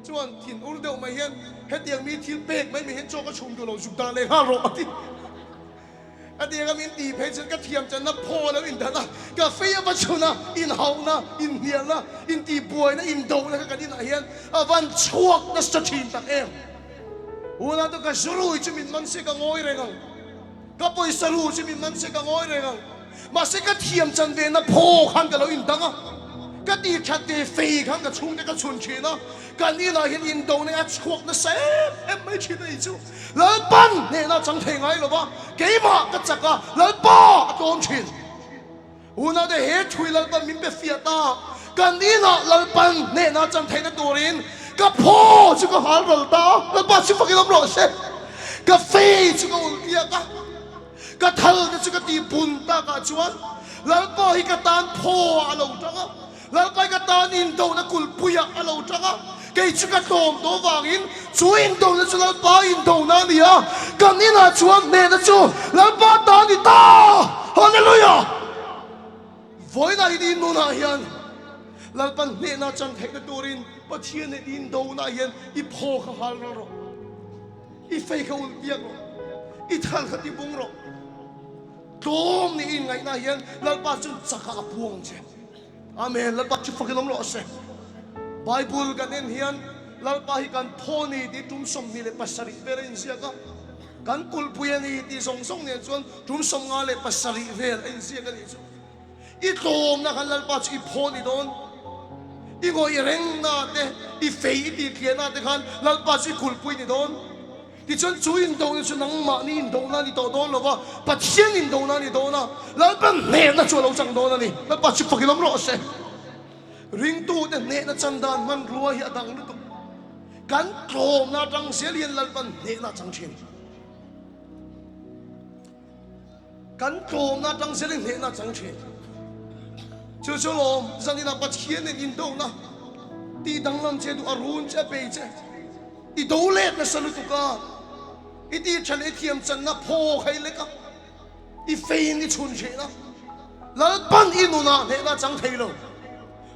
chuan thin ur deuh mai hian hetiang mi thil pek mai mai hian chaw ka chhum duh lo zuk dah leh nghal rawh a ti. A ti anga min tih phei chuan ka thiam channa phaw a lo indan a, ka fei a va chhun a, inhauhna, inhnialna, intihbuaina, indohna kha kan inah hian a van chhuak nasa thin tak em. Unau te ka zurui chu min man se ka ngawi reng ang, ka pawisa ru chu min man se ka ngawi reng ang, mahse ka thiam chan ve na phaw khan ka lo indang a, ka ti that ve fei khan ka chhungte ka chhun thin a, kan inah hian indo nei a chhuak nasa em em mai thin a nih chu. Lalpan hnehna chang thei ngai lo va, keimah ka chak a, Lalpa a tlawm thin. Unau te he thui Lalpan min pe fiah ta, kan inah Lalpan hnehna chan theihna turin ka phaw chu ka hal ral ta a, Lalpa chu fakin awm rawh se. Ka fei chu ka ulh piak a, ka thal te chu ka tih bun takah chuan Lalpa hi ka tan phaw ah a lo tang a, Lalpa hi ka tan indona kulhpui ah a lo tang a, kei chu ka tlawm tawh vangin chu indona chu Lalpa indona a ni a, kan inah chuan hnehna chu Lalpa ta a ni ta! Hallelujah! Vawiinah hian i nunah hian Lalpan hnehna chan theihna turin Pathian nen i indona hian i phaw kha hal ral rawh, i fei kha ulh piak rawh, i thal kha tibung rawh. Tlawm nih i inngaihna hian Lalpa chuan chakah a puang che. Amen, Lalpa chu fakin awm rawh se. Bible kan en hian Lalpa hi kan phaw ni tih tum 27 vel a inziak a, kan kulhpui a ni tih zawng zawng nen chuan tum 57 vel a inziak a nih chu. I tlawmna khan Lalpa chu i phaw ni dawn, i ngawih rengna te, i fei i tihthliahna te khan Lalpa chu i kulhpui ni dawn. Tichuan chu indona chu nangmahni indona a ni tawh dawn lo va, Pathian indona a ni dawn a, Lalpa hnehna chu a lo chang dawn a ni. Lalpa chu fakin awm rawh se. Ringtute hnehna chan dan hmanrua hi a dang lutuk. Kan tlawmna atang zel hian Lalpan hnehna a chang thin. Kan tlawmna atang zelin hnehna a chang thin. Chu chu lawm zaninah Pathian nen indona tih danglam che duh a run che a bei che. I do let nasa lutuk a, i tih tha leh i thiam channa phaw kha i lek a, i fein i chhun thin a, Lalpan i nunah hnehna a chang thei lo.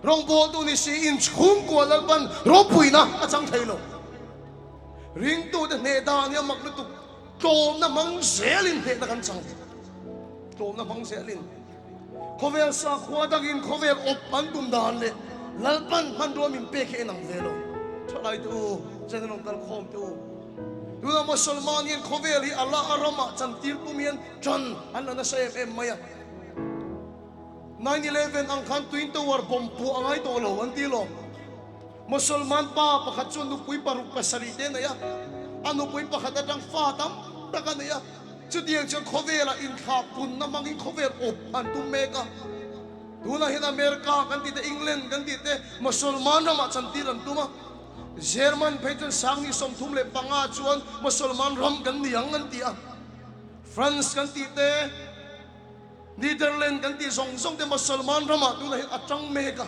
Rawngbawltu ni si inchhungkua Lalpan ropuina a chang thei lo. Ringtute hneh dan hi a mak lutuk, tlawmna hmang zelin hnehna kan chang. Tlawmna hmang zelin. Khawvel sakhua dangin khawvel awp an tum dan leh Lalpan hmanrua min pek hi en ang ve lo. Thalai te u, General kal khawm te u, tunah Mosolman hian khawvel hi Allah a ramah chantir tum hian tan an la nasa em em mai a. 9/11 ang khan Twin Tower bomb puah a ngai tawh lo an ti lo. Mosolman pa pakhat chuan nupui paruk pasarih te a nei a, a nupui pakhat atang fa tam tak a nei a. Chutiang chuan khawvelah inthlah punna hmangin khawvel awp an tum mek a. Tunah hian America kan tih te, England kan tih te, Mosolman ramah chantir an tum a. German phei chuan Sangni 35 chuan Mosolman ram kan ni ang an ti a. France kan tih te, Netherlands kan tih zawng zawng te Mosolman ramah tunah hian a tang mek a,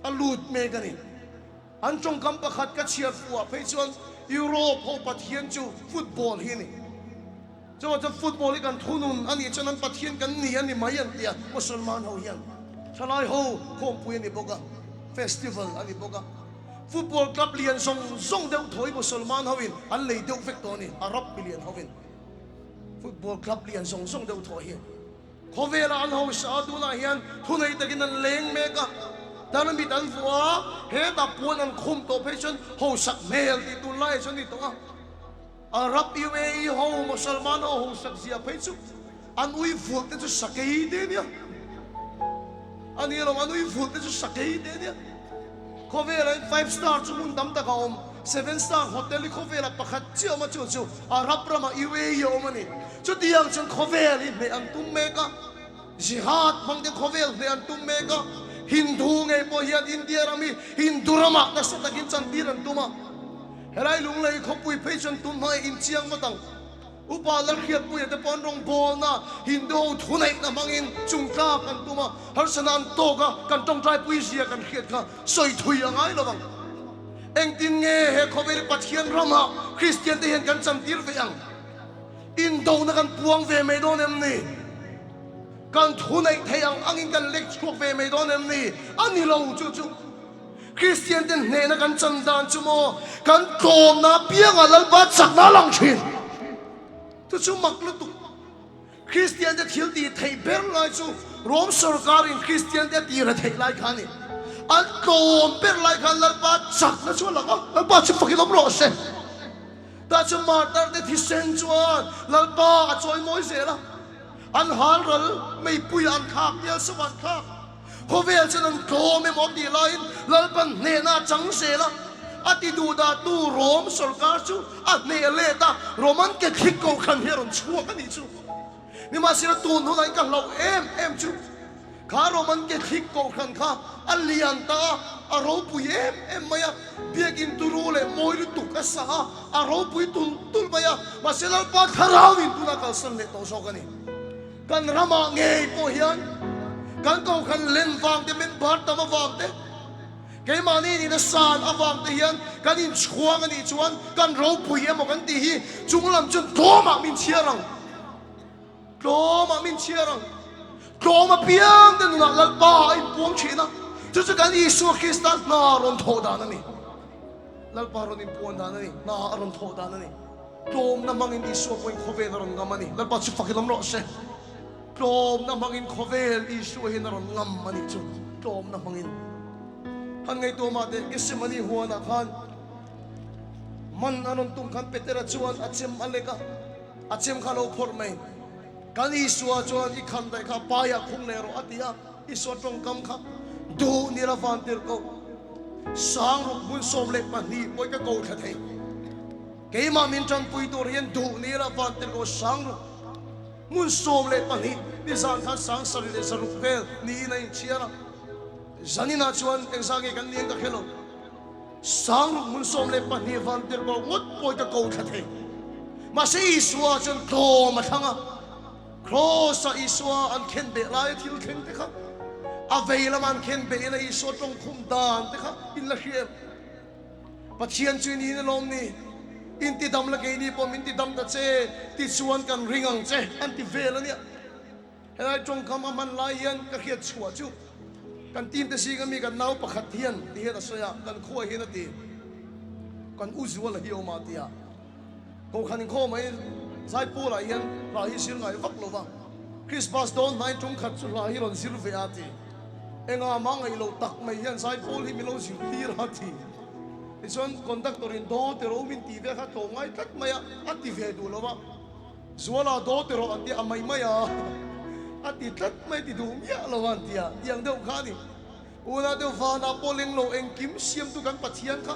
a lut mek a ni. An tawngkam pakhat ka chhiar fuhah phei chuan Europe ho Pathian chu football hi a ni. Chuvang chuan football hi kan thunun a nih chuan an Pathian kan ni a ni mai an ti a, Musulman ho hian thalai ho khawmpui a ni bawk a, festival a ni bawk a. Football club lian zawng zawng deuh thaw hi Musulman ho in an lei deuh vek tawh a ni, Arab milian ho in football club lian zawng zawng deuh thaw hi. Khawvela an hausa a, tunah hian thunei takin an leng mek a, tarmit an vuah a, hetah puan an khum tawh phei chuan hausak hmel tih tun laiah chuan a ni tawh a. Arab UAE ho Mosalman ho hausak zia phei chu an ui vulh te chu sakei te nia. A ni lo, an ui vulh te chu sakei te nia. Khawvelah hian five star chu hmun tam tak a awm, seven star hotel hi khawvelah pakhat chiah a awm a, chu chu Arab ramah UAE a awm a ni. Chutiang chuan khawvel hi hneh an tum mek a, jihad hmang ten khawvel hneh an tum mek a, Hindu ngei pawh hian India ram hi Hindu ramah nasa takin chantir an tum a, helai Lunglei khawpui phei chuan tum hmangah inchiang ngawt ang. Upa Lalhriatpuia te pawh an rawn bawlna Hindu ho thuneihna hmangin chungtlak an tum a, harsana an tawk a, kan tawngtaipui zia kan hriat kha sawi thui a ngai lo vang. Engtin nge he khawvel Pathian ramah Kristian te hian kan chantir ve ang? Indona kan puang ve mai dawn em ni? Kan thuneih theih ang angin kan lek chhuak ve mai dawn em ni? A ni lo chu chu. Kristian ten hnehna kan chan dan chu maw kan tlawmna piangah Lalpa chakna a lang thin. Chu chu mak lutuk. Kristian te thil tih theih ber lai chu Rom sorkarin Kristian te a tira theih lai kha a ni. An tlawm ber lai khan Lalpa chakna chu a lang a, Lalpa chu fakin awm rawh se. Tah chu martar te thisen chuan Lalpa a chawimawi zel a, an halral meipuiah an thlak bial sawm an thlak. Khawvel chuan an tlawm emaw tih laiin Lalpan hnehna a chang zel a, a ti duhdahtu Rom sorkar chu a hneh let a, Roman Catholic kohhran hi a rawn chhuak a nih chu. Nimahsela tun hunah in ka hlauh em em chu kha Roman Catholic kohhran kha a lian ta a, a ropui em em mai a, biakin turu leh mawi lutuk a sa a, a ropui tulh tulh mai a, mahse Lalpa thlarauin tunah kalsan leh tawh zawk a ni. Kan ramah ngei pawh hian kan kohhran len vang te, member tam avang te, keimahni nihna san avang te hian kan inchhuang a nih chuan kan ropui emaw kan tih hi chunglam chuan tlawmah min chhiar ang, tlawmah min chhiar ang. Tlawm apiang te nunah Lalpa a inpuang thin a, chu chu kan Isua Krista hna rawn thawh dan a ni. Lalpa rawn inpuan dan a ni, hna a rawn thawh dan a ni. Tlawmna hmangin Isua pawhin khawvel a rawn ngam a ni. Lalpa chu fakin awm rawh se. Tlawmna hmangin khawvel Isua hian a rawn ngam a nih chu. Tlawmna hmangin. Han ngaihtuah mah teh, Gethsemane huanah khan man a rawn tum khan Petera chuan a chem a lek a, a chem kha a lo phawrh mai. Kan Isua chuan i khan daih kha paiah khung leh rawh a ti a, Isua tawngkam kha duh ni la van tir ko. Sangruk hmun 12 pawh i ka ko thla thei. Keimah min tanpui tur hian duh ni la van tir ko Sangruk hmun 12 nizan khan sang sarih leh zaruk vel niin a inchhiar a. Zaninah chuan engzah nge kan ni ang ka hre lo. Sangruk hmun 12 van tir ko ngawt pawh i ka ko thla thei. Mahse Isua chuan tlawm a thlang a. Kraws-a Isua an khen beh laia thil thleng te kha. A vei lama an khen beihna Isua tawngkhum dan te kha in la hria em? Pathian chu i niin alawm ni? In ti dam la keini pawh min ti dam ta che, tichuan kan ring ang che an ti vel a nia. Helai tawngkam a hman lai hian ka hriat chhuah chu kan team te zinga mi kan nau pakhat hian ti hian a sawi a, kan khuaah hian a ti, kan u zual a hi awm a ti a, Kohhran inkhawm ah hian Zaipawl ah hian hla hi zir ngai vak lo va, Christmas dawn hnain tum khat chu hla hi rawn zir ve a ti. Engah mah ngaih loh tak mai hian Zaipawl hi min lo zir tir a ti. Tichuan conductor in daw ti rawh u min tih ve kha tlawm ngai tlat mai a, a ti ve duh lo va. Zuala daw ti rawh an ti a mai mai a, a ti tlat mai ti duh miah lo a an ti a, tiang deuh kha a ni. Unau deuh vanah pawh leng lo engkim siamtu kan Pathian kha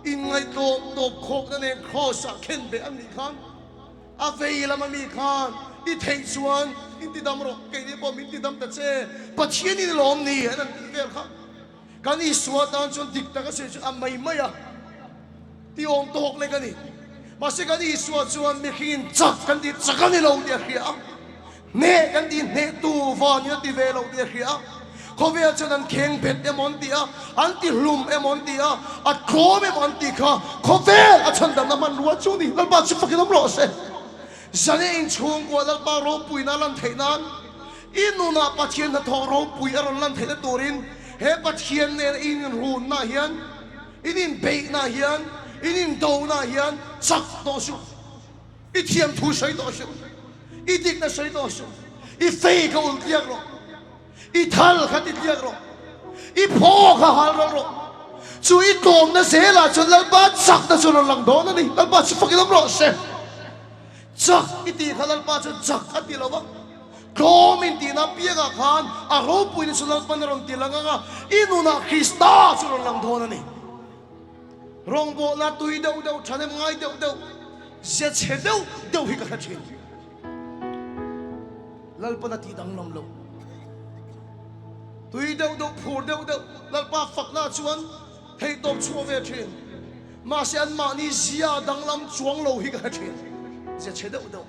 inngaihtlawm tawp khawkna nen Kraws ah khen beh an nih khan a vei lam ami khan i theih chuan in ti dam rawh, keini pawh min ti dam ta che, Pathian in lawm ni an an tih vel kha kan Isua tan chuan dik tak a sawi chu a mai mai a ti awm tawk lek a ni. Mahse kan Isua chuan mihring in chak kan tih chak a ni lo tih a hria a. Hneh kan tih hnehtu vanin a ti ve loh tih a hria a, khawvel chuan an kheng bet emaw an ti a, an ti hlum emaw an ti a, a tlawm emaw an tih kha khawvel a chhandamna hmanrua chu ni. Lalpa chu fakin awm rawh se. Zane inchhungkua Lalpa ropuina a lan theih nan, i nunah Pathian hnathawh ropui a rawn lan theihna turin he Pathian nena i inrunna hian, in inbeihna hian, in indona hian chak tawh suh. I thiam thu sawi tawh suh, i dikna sawi tawh suh, i fei kha ul tliak rawh, i thal kha ti tliak rawh, i phaw kha hal rawh rawh. Chu i tlawmna zelah chuan Lalpa chakna chu rawn lang dawn a ni. Lalpa chu fakin awm rawh se. Chak i tih kha Lalpa chuan chak a ti lo va, tlawm in tihna piangah khan a ropuina chu Lalpan a rawn ti lang ang a, i nunah Krista chu rawn lang dawn a ni. Rawngbawlna tui deuh deuh, thahnem ngai deuh deuh, zia chhe deuh deuh hi ka hre thin. Lalpan a tih danglam lo. Tui deuh deuh, phur deuh deuh, Lalpa fakna chuan theihtawp chhuah ve thin. Mahse anmahni zia danglam chuang lo hi ka hre thin. Zia chhe deuh deuh.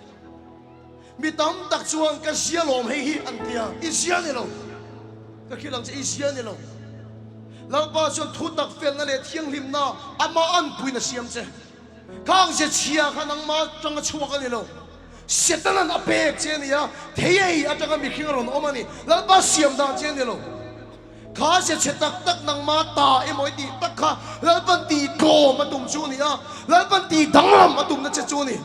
Mi tam tak chuan ka zia lawm hei hi an ti a, i zia ni lo. Ka hrilh ang che, i zia ni lo. Lalpa chuan thu tak felna leh thianghlimna amah anpuiin a siam che. Khang zia chhia kha nangmah atanga chhuak a ni lo. Setanan a pek che a ni a, thei ei atanga mihring a rawn awm a ni. Lalpa siam dan che a ni lo. Kha zia chhe tak tak nangmah ta emaw i tih tak kha Lalpan tih tlawm a tum chu a ni a, Lalpan tih danglam a tumna che chu a ni.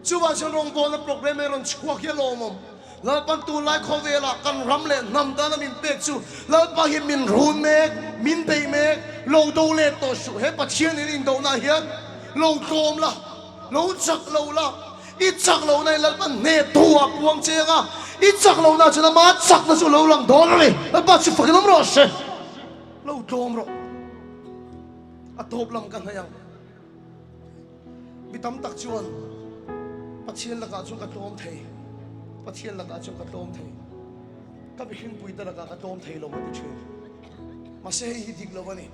Chuvang chuan rawngbawlna programme hi rawn chhuak hi a lawmawm. Lalpan tunlai khawvelah kan ram leh hnam tana min pek chu Lalpa hi min run mek, min bei mek, lo do let tawh suh. He Pathian in indohna hian lo tlawm la, lo chak lo la, i chak lohna in Lalpan hneh tu ah puang cheng a, i chak lohna chuan ama chakna chu lo lang dawn a ni. Lalpa chu fakin awm rawh se. Lo tlawm rawh. A tawp lam ka hnaih ang. Mi tam tak chuan Pathian lakah chuan ka tlawm thei, Pathian lakah chuan ka tlawm thei, ka mihringpuite lakah ka tlawm thei lo a ti thin. Mahse hei hi dik lo a ni.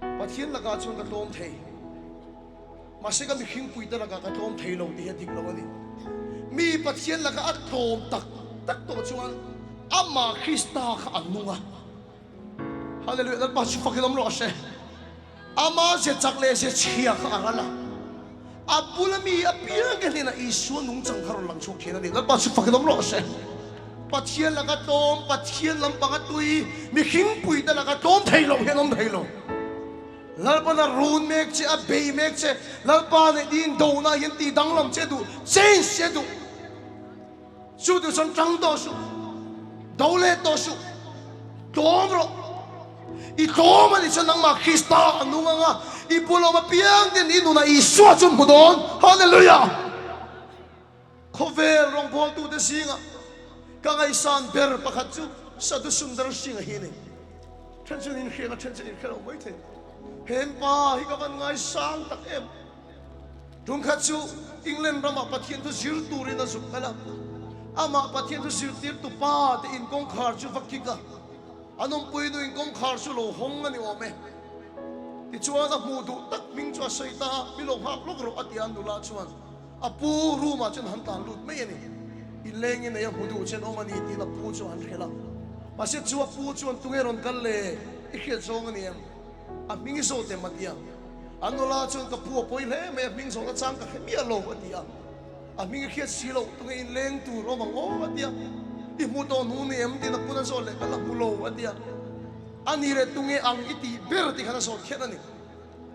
Pathian lakah chuan ka tlawm thei, mahse ka mihringpuite lakah ka tlawm thei lo tih hi a dik lo a ni. Mi Pathian lakah a tlawm tak tak tawh chuan amah Krista kha a nung a. Hallelujah, Lalpa chu fakin awm rawh se. Ama ze chak leh ze chhia kha a ral a, a bula mi apiang te hnenah Isua nungchang kha rawn lang chhuak thin a ni. Lalpa chu fakin awm rawh se. Pathian laka tlawm, Pathian lampanga tui, mihringpui te laka tlawm thei lo hian awm thei lo. Lalpan a run mek che, a bei mek che, Lalpa nih din dona hian tih danglam che duh, change che duh. Chu tu chuan tang tawh suh, do let tawh suh, tlawm rawh. I tlawm a nih chuan nangmah Krista a nung ang a, i pulawm apiang ten i nunah Isua chu an hmu dawn. Hallelujah! Khawvel rawngbawltute zingah ka ngaihsan ber pakhat chu Sadhu Sundar Singh-a hi a ni. Then chuan inhriat a, then chuan inhre lo mai thei. Henpa hi ka van ngaisang tak em! Tumkhat chu England ramah Pathian thu zir turin a zuk kal a, amah Pathian thu zirtirtu pa te in kawngkhar chu va kik a, an awmpui nu in kawngkhar chu lo hawng a ni awm e. Tichuan a hmuh duh tak hming chu a sawi ta a, mi lo nghak lawk rawh a ti a, nula chuan a pu room ah chuan han tlan lut mai a ni. Inlengin ei a hmu duh chen awm a ni tiin a pu chu an hrilh a. Mahse chu a pu chuan tunge rawn kal le? I hriat zawng a ni em? A hming i zawt em? a ti a. A nula chuan ka pu a pawi hle mai, a hming zawhna chang ka hre miah lo a ti a. A hming i hriat si loh tunge inleng tur awm ang aw a ti a. I hmu tawh hnu ni em? tiin a pun a zawt leh ka la hmu lo a ti a. A ni leh tunge ang i tih ber tih khan a zawt kher a ni.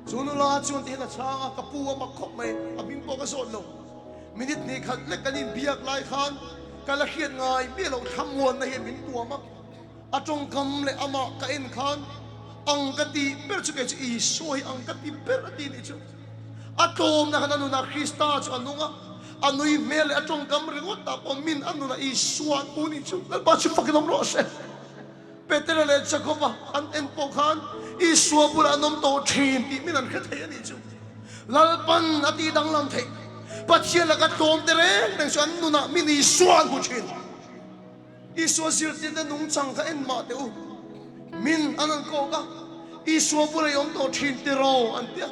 Chu nula chuan tihian a chhang a, ka pu a mak khawp mai, a hming pawh ka zawt lo. Minute hnih khat lek kan inbiak lai khan ka la hriat ngai miah loh thlamuanna hian min tuam a. A tawngkam leh amah ka en khan ang ka tih ber chu kei chu Isua hi ang ka ti ber a ti nih chu. A tlawmna khan a nunah Krista chu a nung a, a nui hmel leh a tawngkam ringawt ah pawh min a nunah Isua an hmu nih chu. Lalpa chu fakin awm rawh se. Petera leh Jakoba an en pawh khan Isua bulah an awm tawh thin tih min an hre thei a nih chu. Lalpan a tih danglam theih. Pathian laka tlawm te reng reng chu an nunah min Isua an hmu thin. Isua zirtirna nungchang kha en mah teh u. Min an an kawk a, Isua bulah i awm tawh thin tiraw an ti a.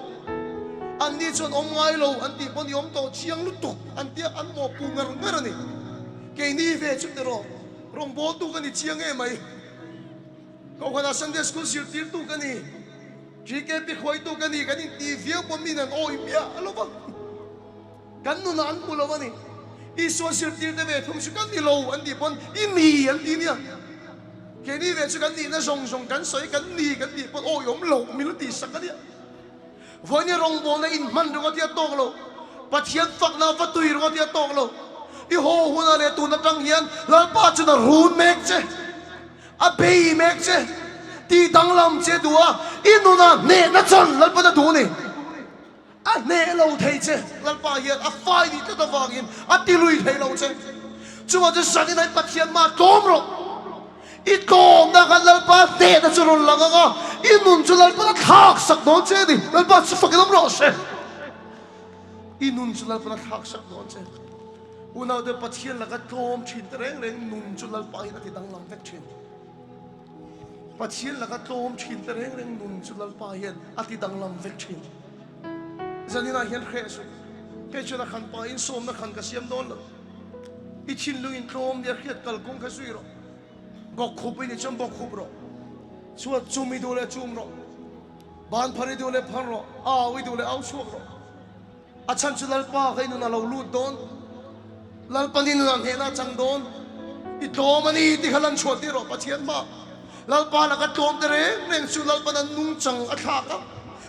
Anni chuan awm ngai lo an tih pawn i awm tawh chiang lutuk an ti a, an mawhpuh ngar ngar a ni. Keini ve chu tiraw. Rawngbawltu ka ni chiang em mai. Kohhranah Sunday School zirtirtu ka ni, GKP hruaitu ka ni, kan intih viau pawh min an awih miah lo va, kan nunah an hmu lo a ni. Isua zirtirte ve thung chu kan ni lo an tih pawn i ni an ti nia. Keini ve chu kan nihna zawng zawng kan sawi kan ni kan tih pawn awih awm lo min lo tihsak a nia. Vawiin rawngbawlna inhman ringawt hi a tawk lo. Pathian fakna va tui ringawt hi a tawk lo. I haw hunah leh tun atang hian Lalpa chuan a run mek che, a bei mek che, tih danglam che duh a, i nunah hnehna chuan Lalpa'n a duh a ni. A hneh lo thei che, Lalpa hian a fai nih tlat avangin a tilui thei lo che. Chuvang chu zanin ah Pathian mah tlawm rawh. I tlawmna khan Lalpa hnehna chu rawn lang ang a, i nun chu Lalpan a thlak sak dawn che a ni. Lalpa chu fakin awm rawh se. I nun chu Lalpan a thlak sak dawn che. Unaute Pathian laka tlawm thin te reng reng nun chu Lalpa hian a ti danglam vek thin. Pathian laka tlawm thin te reng reng nun chu Lalpa hian a ti danglam vek thin. Zaninah hian hreh suh. Kei chuan a khan pa in sawmna khan ka siam dawn lo. I thinlung in tlawm nia hriat kalkawng kha zui rawh. Bawkkhup i nih chuan bawkkhup rawh. Chuan chum i duh leh chum rawh. Ban phar i duh leh phar rawh. Au i duh leh au chhuak rawh. A chhan chu Lalpa kha i nun a lo lut dawn. Lalpa ni nunah hnehna a chang dawn. I tlawm a ni tih kha lan chhuah tir rawh Pathian hma. Lalpa laka tlawm te reng reng chu Lalpan an nungchang a thlak a.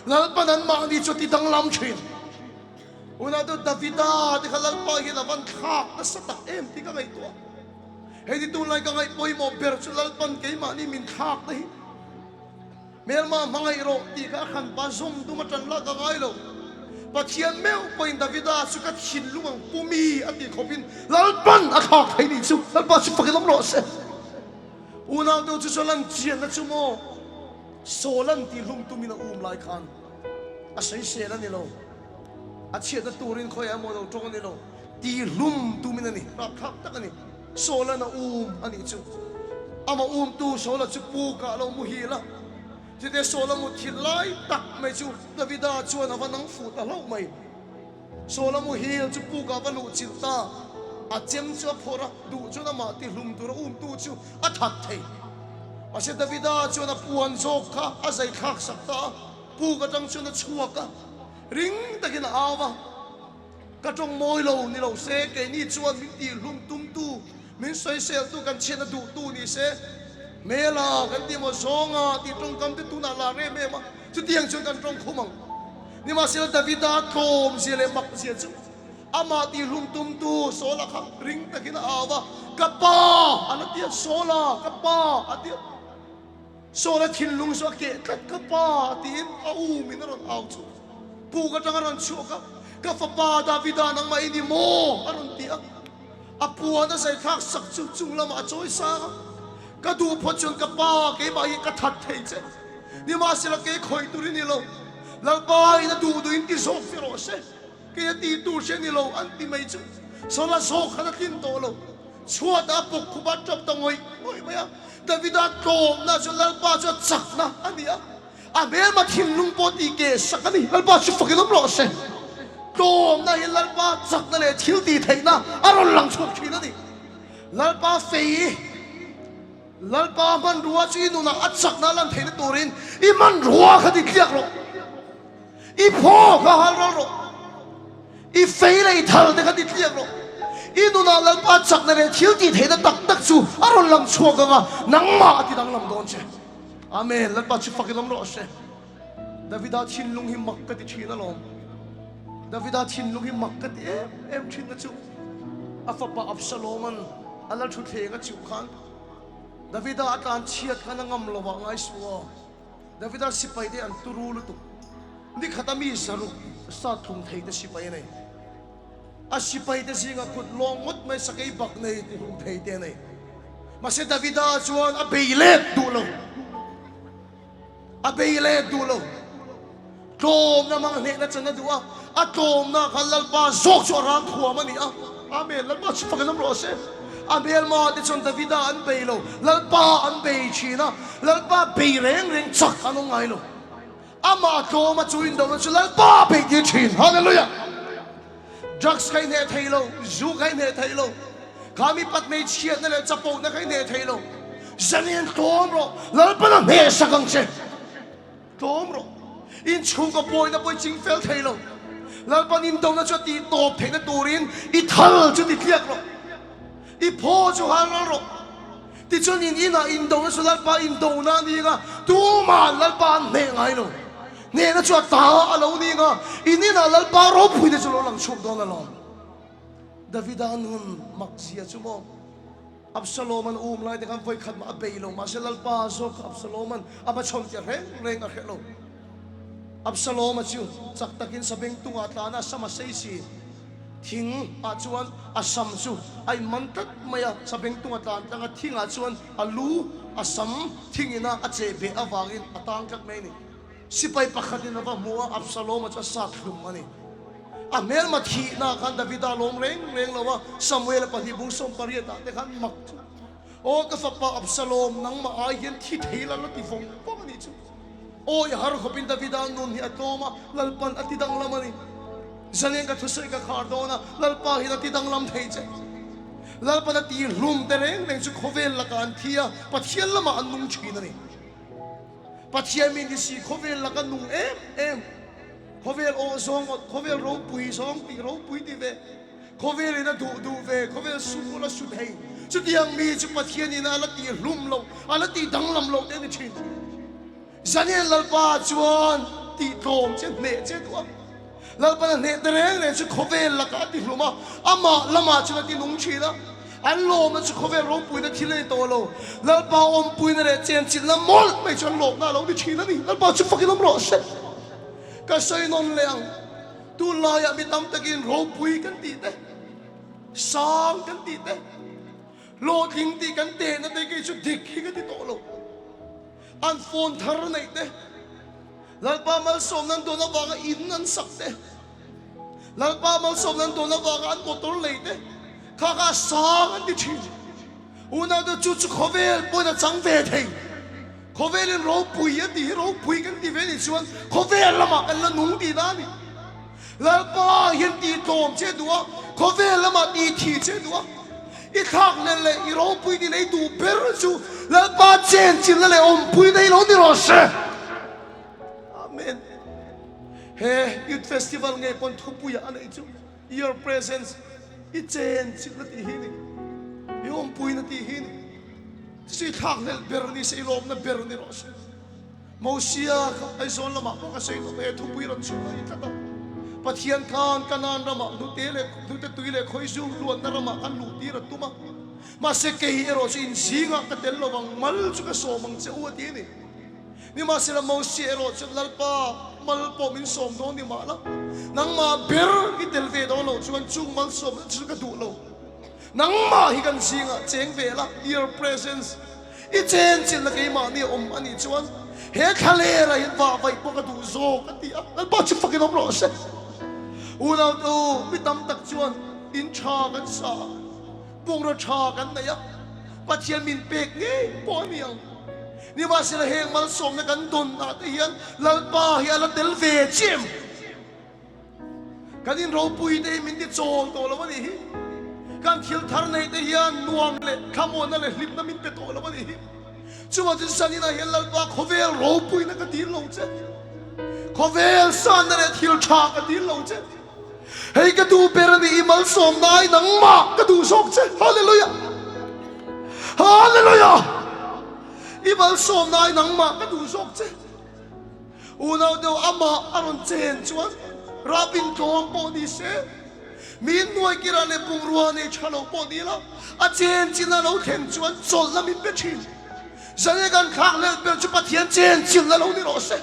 Lalpan an mahni chu a ti danglam thin. Unau Davida te kha Lalpa hian a van thlak nasa tak em tih ka ngaihtuah. Hei ti tunlai ka ngaih pawimawh ber chu Lalpan keimahni min thlakna hi hmelma hmangaih rawh tih kha a hranpa zawm tum a tan lak a ngai lo. Pathian meuh pawhin Davida chu ka thinlung ang pu mi a tih khawpin Lalpan a thlak thei nih chu Lalpa chu fakin awm rawh se. Unau deuh chu chuan lan chianna chu maw Saul-an tihhlum tumin a um lai khan a sawisel a ni lo. A chhiatna turin khawiah emaw lo tawng a ni lo. Tihlum tumin a ni, rapthlak tak a ni. Saul-an a um a nih chu. Amah umtu Saul-a chu pukah a lo muhil a. Chuteh Saul-a mutthilh lai tak mai chu Davida chuan a va nang fuh ta hlauh mai. Saul-a muhil chu pukah a va luh chilh ta. A chem chu a phawrh a, duh chuan amah tihlum tura umtu chu a that thei. Mahse Davida chuan a puan zawk kha a zai thlak sak ta a, puk atang chuan a chhuak a, ring takin a au a. Ka tawng mawi lo ni lo se, keini chuan min tihhlum tumtu, min sawiseltu kan chhiatna duhtu ni se, hmela kan tih maw zawnga tih tawngkam te tunah la rem em a, chutiang chuan kan tawng khum ang. Nimahsela Davida tlawm zia leh mak zia chu amah tihhlum tumtu Saula kha ring takin a au a, Ka pa! a la ti a, Saula, ka pa! a ti a. Saula thinlung chu a keh tlat, Ka pa! tiin a umin a rawn au chu. Puk atang a rawn chhuak a, Ka fapa Davida nangmah i ni maw? a rawn ti a. A puan a zai thlak sak chu chung lamah a chawi sang a, Ka duh phawt chuan ka pa keimah hi ka that thei che. Nimahsela kei khawih tur i ni lo. Lalpa in a duh duh in ti zawk che rawh se. Kei a tih tur che ni lo an ti mai chu. Saula zawk khan a tlin tawh lo. Chhuatah a pawk khup a tap ta ngawih ngawih mai a. Davida tlawmna chu Lalpa chu a chakna a ni a, a hmelma thinlung pawh tih keh sak a ni. Lalpa chu fakin awm rawh se. Tlawmna hi Lalpa chakna leh thil tih theihna a rawn lang chhuak thin a ni. Lalpa fei. Lalpa hmanrua chu i nunah a chakna a lan theihna turin i hmanrua kha ti tliak rawh. I phaw kha hal ral rawh. I fei leh i thal te kha ti tliak rawh. I nunah Lalpa chakna leh thil tih theihna tak tak chu a rawn lang chhuak ang a, nangmah a ti danglam dawn che. Amen. Lalpa chu fak in awm rawh se. Davida thinlung hi mak ka ti thin alawm. Davida thinlung hi mak ka ti em em thin na chu a fapa Absaloman a la thutthleng a chiuh khan Davida a tlan chhiat khan a ngam lo ah ngai suh aw. Davida sipai te an turu lutuk. Nikhata mi zaruk sat thum thei te sipai a nei. A sipai te zingah kut lawng ngawt mai sakei bak nei ti hlum thei te a nei. Mahse Davida chuan a bei let duh lo. A bei let duh lo. Tlawmna hmang hnehna chan a duh a, a tlawmna khan Lalpa zawk chu a ram thuam a ni a. Amen. Lalpa chu fak in awm rawh se. A hmelma te chuan Davida an bei lo, Lalpa an bei thin a, Lalpa bei reng reng chak an awm ngai lo. Amah tlawma chu indona chu Lalpa bei tir thin. Hallelujah. Drugs kha i hneh thei lo, zu kha i hneh thei lo, kha mi pat hmeichhiatna leh chapona kha i hneh thei lo. Zanian tlawm rawh, Lalpan a hneh sak ang che. Tlawm rawh. Inchhungkaw pawina pawh i ching fel thei lo. Lalpan indona chu a tih tawp theihna turin i thal chu ti tliak rawh. I phaw chu hal ral rawh. Tichuan in inah indona chu Lalpa indona a ni ang a, tumah Lalpa an hneh ngai lo. Hnehna chu a ta a lo ni ang a, in inah Lalpa ropuina chu lo lang chhuak dawn alawm. Davida nun makzia chu maw? Absaloman um lai te khan vawi khat mah a bei lo, mahse Lalpa zawk kha Absaloman a va chhawn tir reng reng a hreh lo. Absaloma chu chak takin sabeng tungah a tlan a, sam a sei si. Thing ah chuan a sam chu a inman tlat mai a, sabeng tung a tlan tlang a, thing ah chuan a lu a sam thing ina a cheh beh avangin a tang tlat mai a ni. Sipai pakhatin a va hmu a, Absaloma chu a sat hlum a ni. A hmelma thihna khan Davida lawm reng reng lo a, Samuela pahnih bung 18 ah te khan mak chu, Aw ka fapa Absalom, nangmah ai hian thi thei la la ti vawng vawng a nih chu. Aw i har khawpin Davida nun hi a tlawm a, Lalpan a ti danglam a ni. Zanian ka thusawi ka khar dawn a, Lalpa hian a ti danglam thei che. Lalpan a ti hlum te reng reng chu khawvel lakah an thi a, Pathian lamah an nung thin a ni. Pathian min ti si khawvel laka nung em em, khawvel awh zawng awt, khawvel ropui zawng tih ropui ti ve, khawvel in a duh duh ve, khawvel sut pawh la sut thei. Chutiang mi chu Pathian in a la tih hlum loh, a la tih danglam loh te a ni thin. Zanian Lalpa chuan tih tlawm che hneh che duh a. Lalpan a hneh ta reng reng chu khawvel lakah a ti hlum a, amah lamah chuan a ti nung thin a. An lawmna chu khawvel ropuina thil a ni tawh lo. Lalpa awmpuina leh chenchilhna mawlh mai chu an lawmna a lo ni thin a ni. Lalpa chu fakin awm rawh se. Ka sawi nawn leh ang, tunlaiah mi tam takin ropui kan tih te, sang kan tih te, hlawhtling tih kan tehna te kei chu dik hi ka ti tawh lo. An phone thar neih te, Lalpa malsawmna an dawn avanga in an sak te, Lalpa malsawmna an dawn avanga an motor lei te, kha kha a sang an ti thin. Unaute chu chu khawvel pawhin a chang ve thei. Khawvelin ropui a tih hi ropui kan ti ve nih chuan khawvel lamah kan la nung tih na a ni. Lalpa hian tih tlawm che duh a, khawvel lamah tih thih che duh a. I thlak leh leh i ropui tih lei duh ber chu Lalpa chenchilhna leh awmpui nei lo ni rawh se. Amen. He Youth Festival ngei pawn thupuiah a neih chu Your Presence, i chenchilhna tih hi ni, i awmpuina tih hi ni. Chu chu i thlak hlelh ber ni se, i lawmna ber ni rawh se. Mosia kha Aizawl lamah pawh ka sawi tawh mai a, thupui rawn chhuah a ni tlat a. Pathian khan Kanaan ramah hnute leh hnute tui leh khawizu luanna ramah khan luh tir a tum a. Mahse kei erawh chu inzingah ka tel lo vang, mal chu ka sawm ang che u a ti a ni. Nimahsela Mosia erawh chuan Lalpa mal pawh min sawm dawn ni mahla, nangmah ber i tel ve dawn loh chuan chung malsawmna chu ka duh lo. Nangmah hi kan zingah cheng ve la, your presence. I chenchilhna keimahni a awm a nih chuan he thlalera hian vah vaih pawh ka duh zawk a ti a, Lalpa chu fakin awm rawh se. Unau te u, mi tam tak chuan in tha kan sa a, bungraw tha kan nei a, Pathian min pek ngei pawh a ni ang. Nimahsela heng malsawmna kan dawn ah te hian Lalpa hi a la tel ve chiam. Kan inropui te hi min ti chawl tawh lo a nih hi. Kan thil thar neih te hian nuam leh thlamuanna leh hlimna min pe tawh lo a nih hi. Chuvang chuan Sanina hian Lalpa khawvel ropuina ka dil lo che. Khawvel sanna leh thil tha ka dil lo che. Hei ka duh ber a ni i malsawmna ai nangmah ka duh zawk che. Hallelujah! Hallelujah! I malsawmna ai nangmah ka duh zawk che. Unau deuh amah a rawn chen chuan Rabin tlawm pawh ni se, mi inhnuai kirah leh bungrua nei tha lo pawh ni la, a chen chin a lo thlen chuan chawlhna min pe thin. Zane kan thlak leh ber chu Pathian chen chinna lo ni rawh se.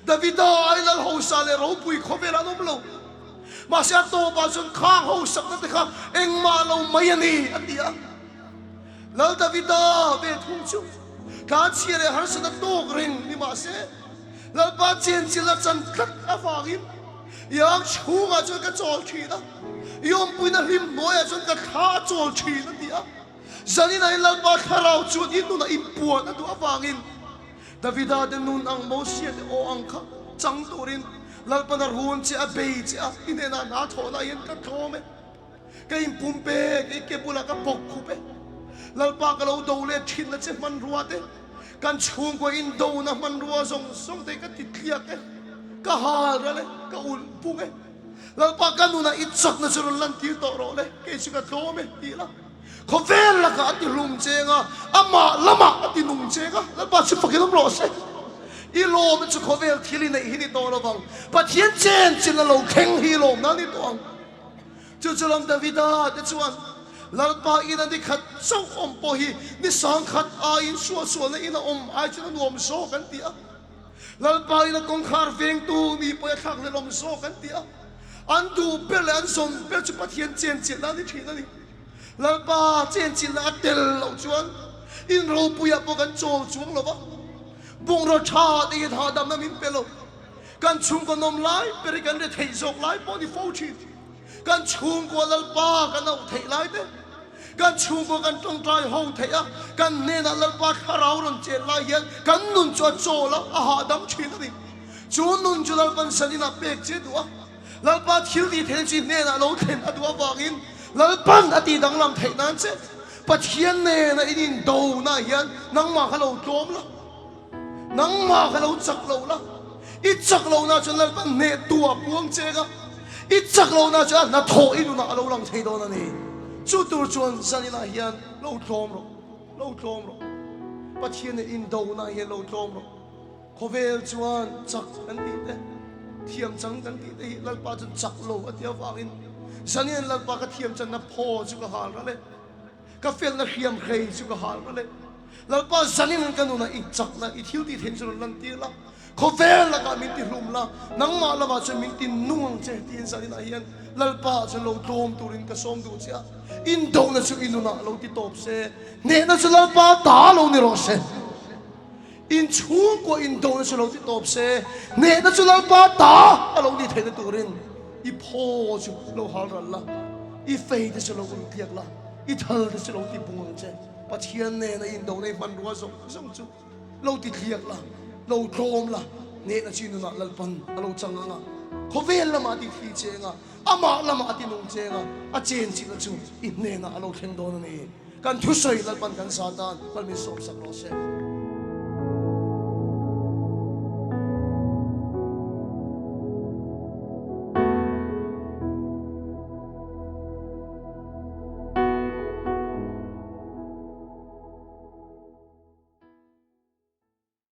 Davida ai lal hosa leh ropui khawvel an awm lo. Mahse a tawpah chuan khang hosakna te kha engmah lo mai a ni, a ti a. Lal Davida ve thung chu tlanchhia leh harsatna tawk reng ni mah se, Lalpa chenchilh a chan tlat avangin Iang chhungah chuan ka chawl thin a, i awmpuina hlim hnuaiah chuan ka thla a chawl thin a ti a. Zaninah hian Lalpa thlarau chuan i nunah inpuan a duh avangin Davida te nun ang Mosia te aw ang kha chang turin Lalpan a run che a, bei che a, i hnenah hna thawhna hian ka tlawm e. Ka inpum pek i ke bulah ka bawk khup e. Lalpa ka lo do let thin na che hmanrua te, kan chhungkua in do na hmanrua zawng zawng te ka ti tliak e, ka hal ral e, ka ulh pung e. Lalpa ka nunah i chakna chu rawn lantir tawh rawh le, kei chu ka tlawm e tih la. Khawvel lakah a ti hlum cheng a, amah lamah a ti nung cheng a, Lalpa chu fakin awm rawh se. I lawmna chu khawvel thil i neih hi ni tawh lovang, Pathian chen chin a lo thleng hi i lawmna a ni tawh ang. Chu chu lam Davida te chuan, Lalpa ina ni khat chauh awm pawh hi ni sangkhat aiin suahsualna ina awm ai chuan a nuam zawk an ti a. Lalpa ina kawngkhar vengtu mi pawh a thlakhlelh awm zawk an ti a. An duh ber leh an zawn ber chu Pathian chenchilhna a ni thin a ni. Lalpa chenchilhna a tel loh chuan in ropuiah pawh kan chawl chuang lo va, bungraw tha te hian hahdamna min pe lo. Kan chhungkaw nawm lai ber hi kan retheih zawk lai pawh a ni fo thin. Kan chhungkua Lalpa kan auh theih lai te, kan chhungkua kan tawngtai ho theih a, kan hnenah Lalpa thlarau rawn chen lai hian kan nun chu a chawl a, a hahdam thin a ni. Chu nun chu Lalpan saninah pek che duh a, Lalpa thil tih theihna chu i hnenah lo thlen a duh avangin Lalpan a tih danglam theih nan che Pathian nena in indona hian nangmah kha lo tlawm la. Nangmah kha lo chak lo la, i chak lohna chuan Lalpa hneh tu a puang cheng a, i chak lohna chuan a hnathawh i nunah a lo lang thei dawn a ni. Chu tur chuan zaninah hian lo tlawm rawh, lo tlawm rawh. Pathian nen indona hian lo tlawm rawh. Khawvel chuan chak kan tih te, thiam chang kan tih te hi Lalpa chuan chak lo a ti avangin zanin Lalpa ka thiam channa phaw chu ka hal ral e. Ka felna hriam hrei chu ka hal ral e. Lalpa zanin ka nunah i chakna, i thil tih theihna chu rawn lantir la, khawvel lakah min ti hlum la, nangmah lamah chuan min ti nung ang che tiin zaninah hian Lalpa chuan lo tlawm turin ka sawm duh che a, indohna chu i nunah lo ti tawp se, hnehna chu Lalpa ta lo ni rawh se. Inchhungkua indohna chu lo ti tawp se, hnehna chu Lalpa ta a lo ni theihna turin i phaw chu lo hal ral la, i fei te chu lo ul tliak la, i thal te chu lo ti bung ang che. Pathian nena indohna i hmanrua zawng zawng chu lo ti tliak la, lo tlawm la, hnehna chu i nunah Lalpan a lo chang ang a, khawvel lamah a ti thi cheng a, amah lamah a ti nung cheng a, a chenchilhna chu i hnenah a lo thleng dawn a ni. Kan thusawi Lalpan kan sa tan, Lalmin sawmsak rawh se.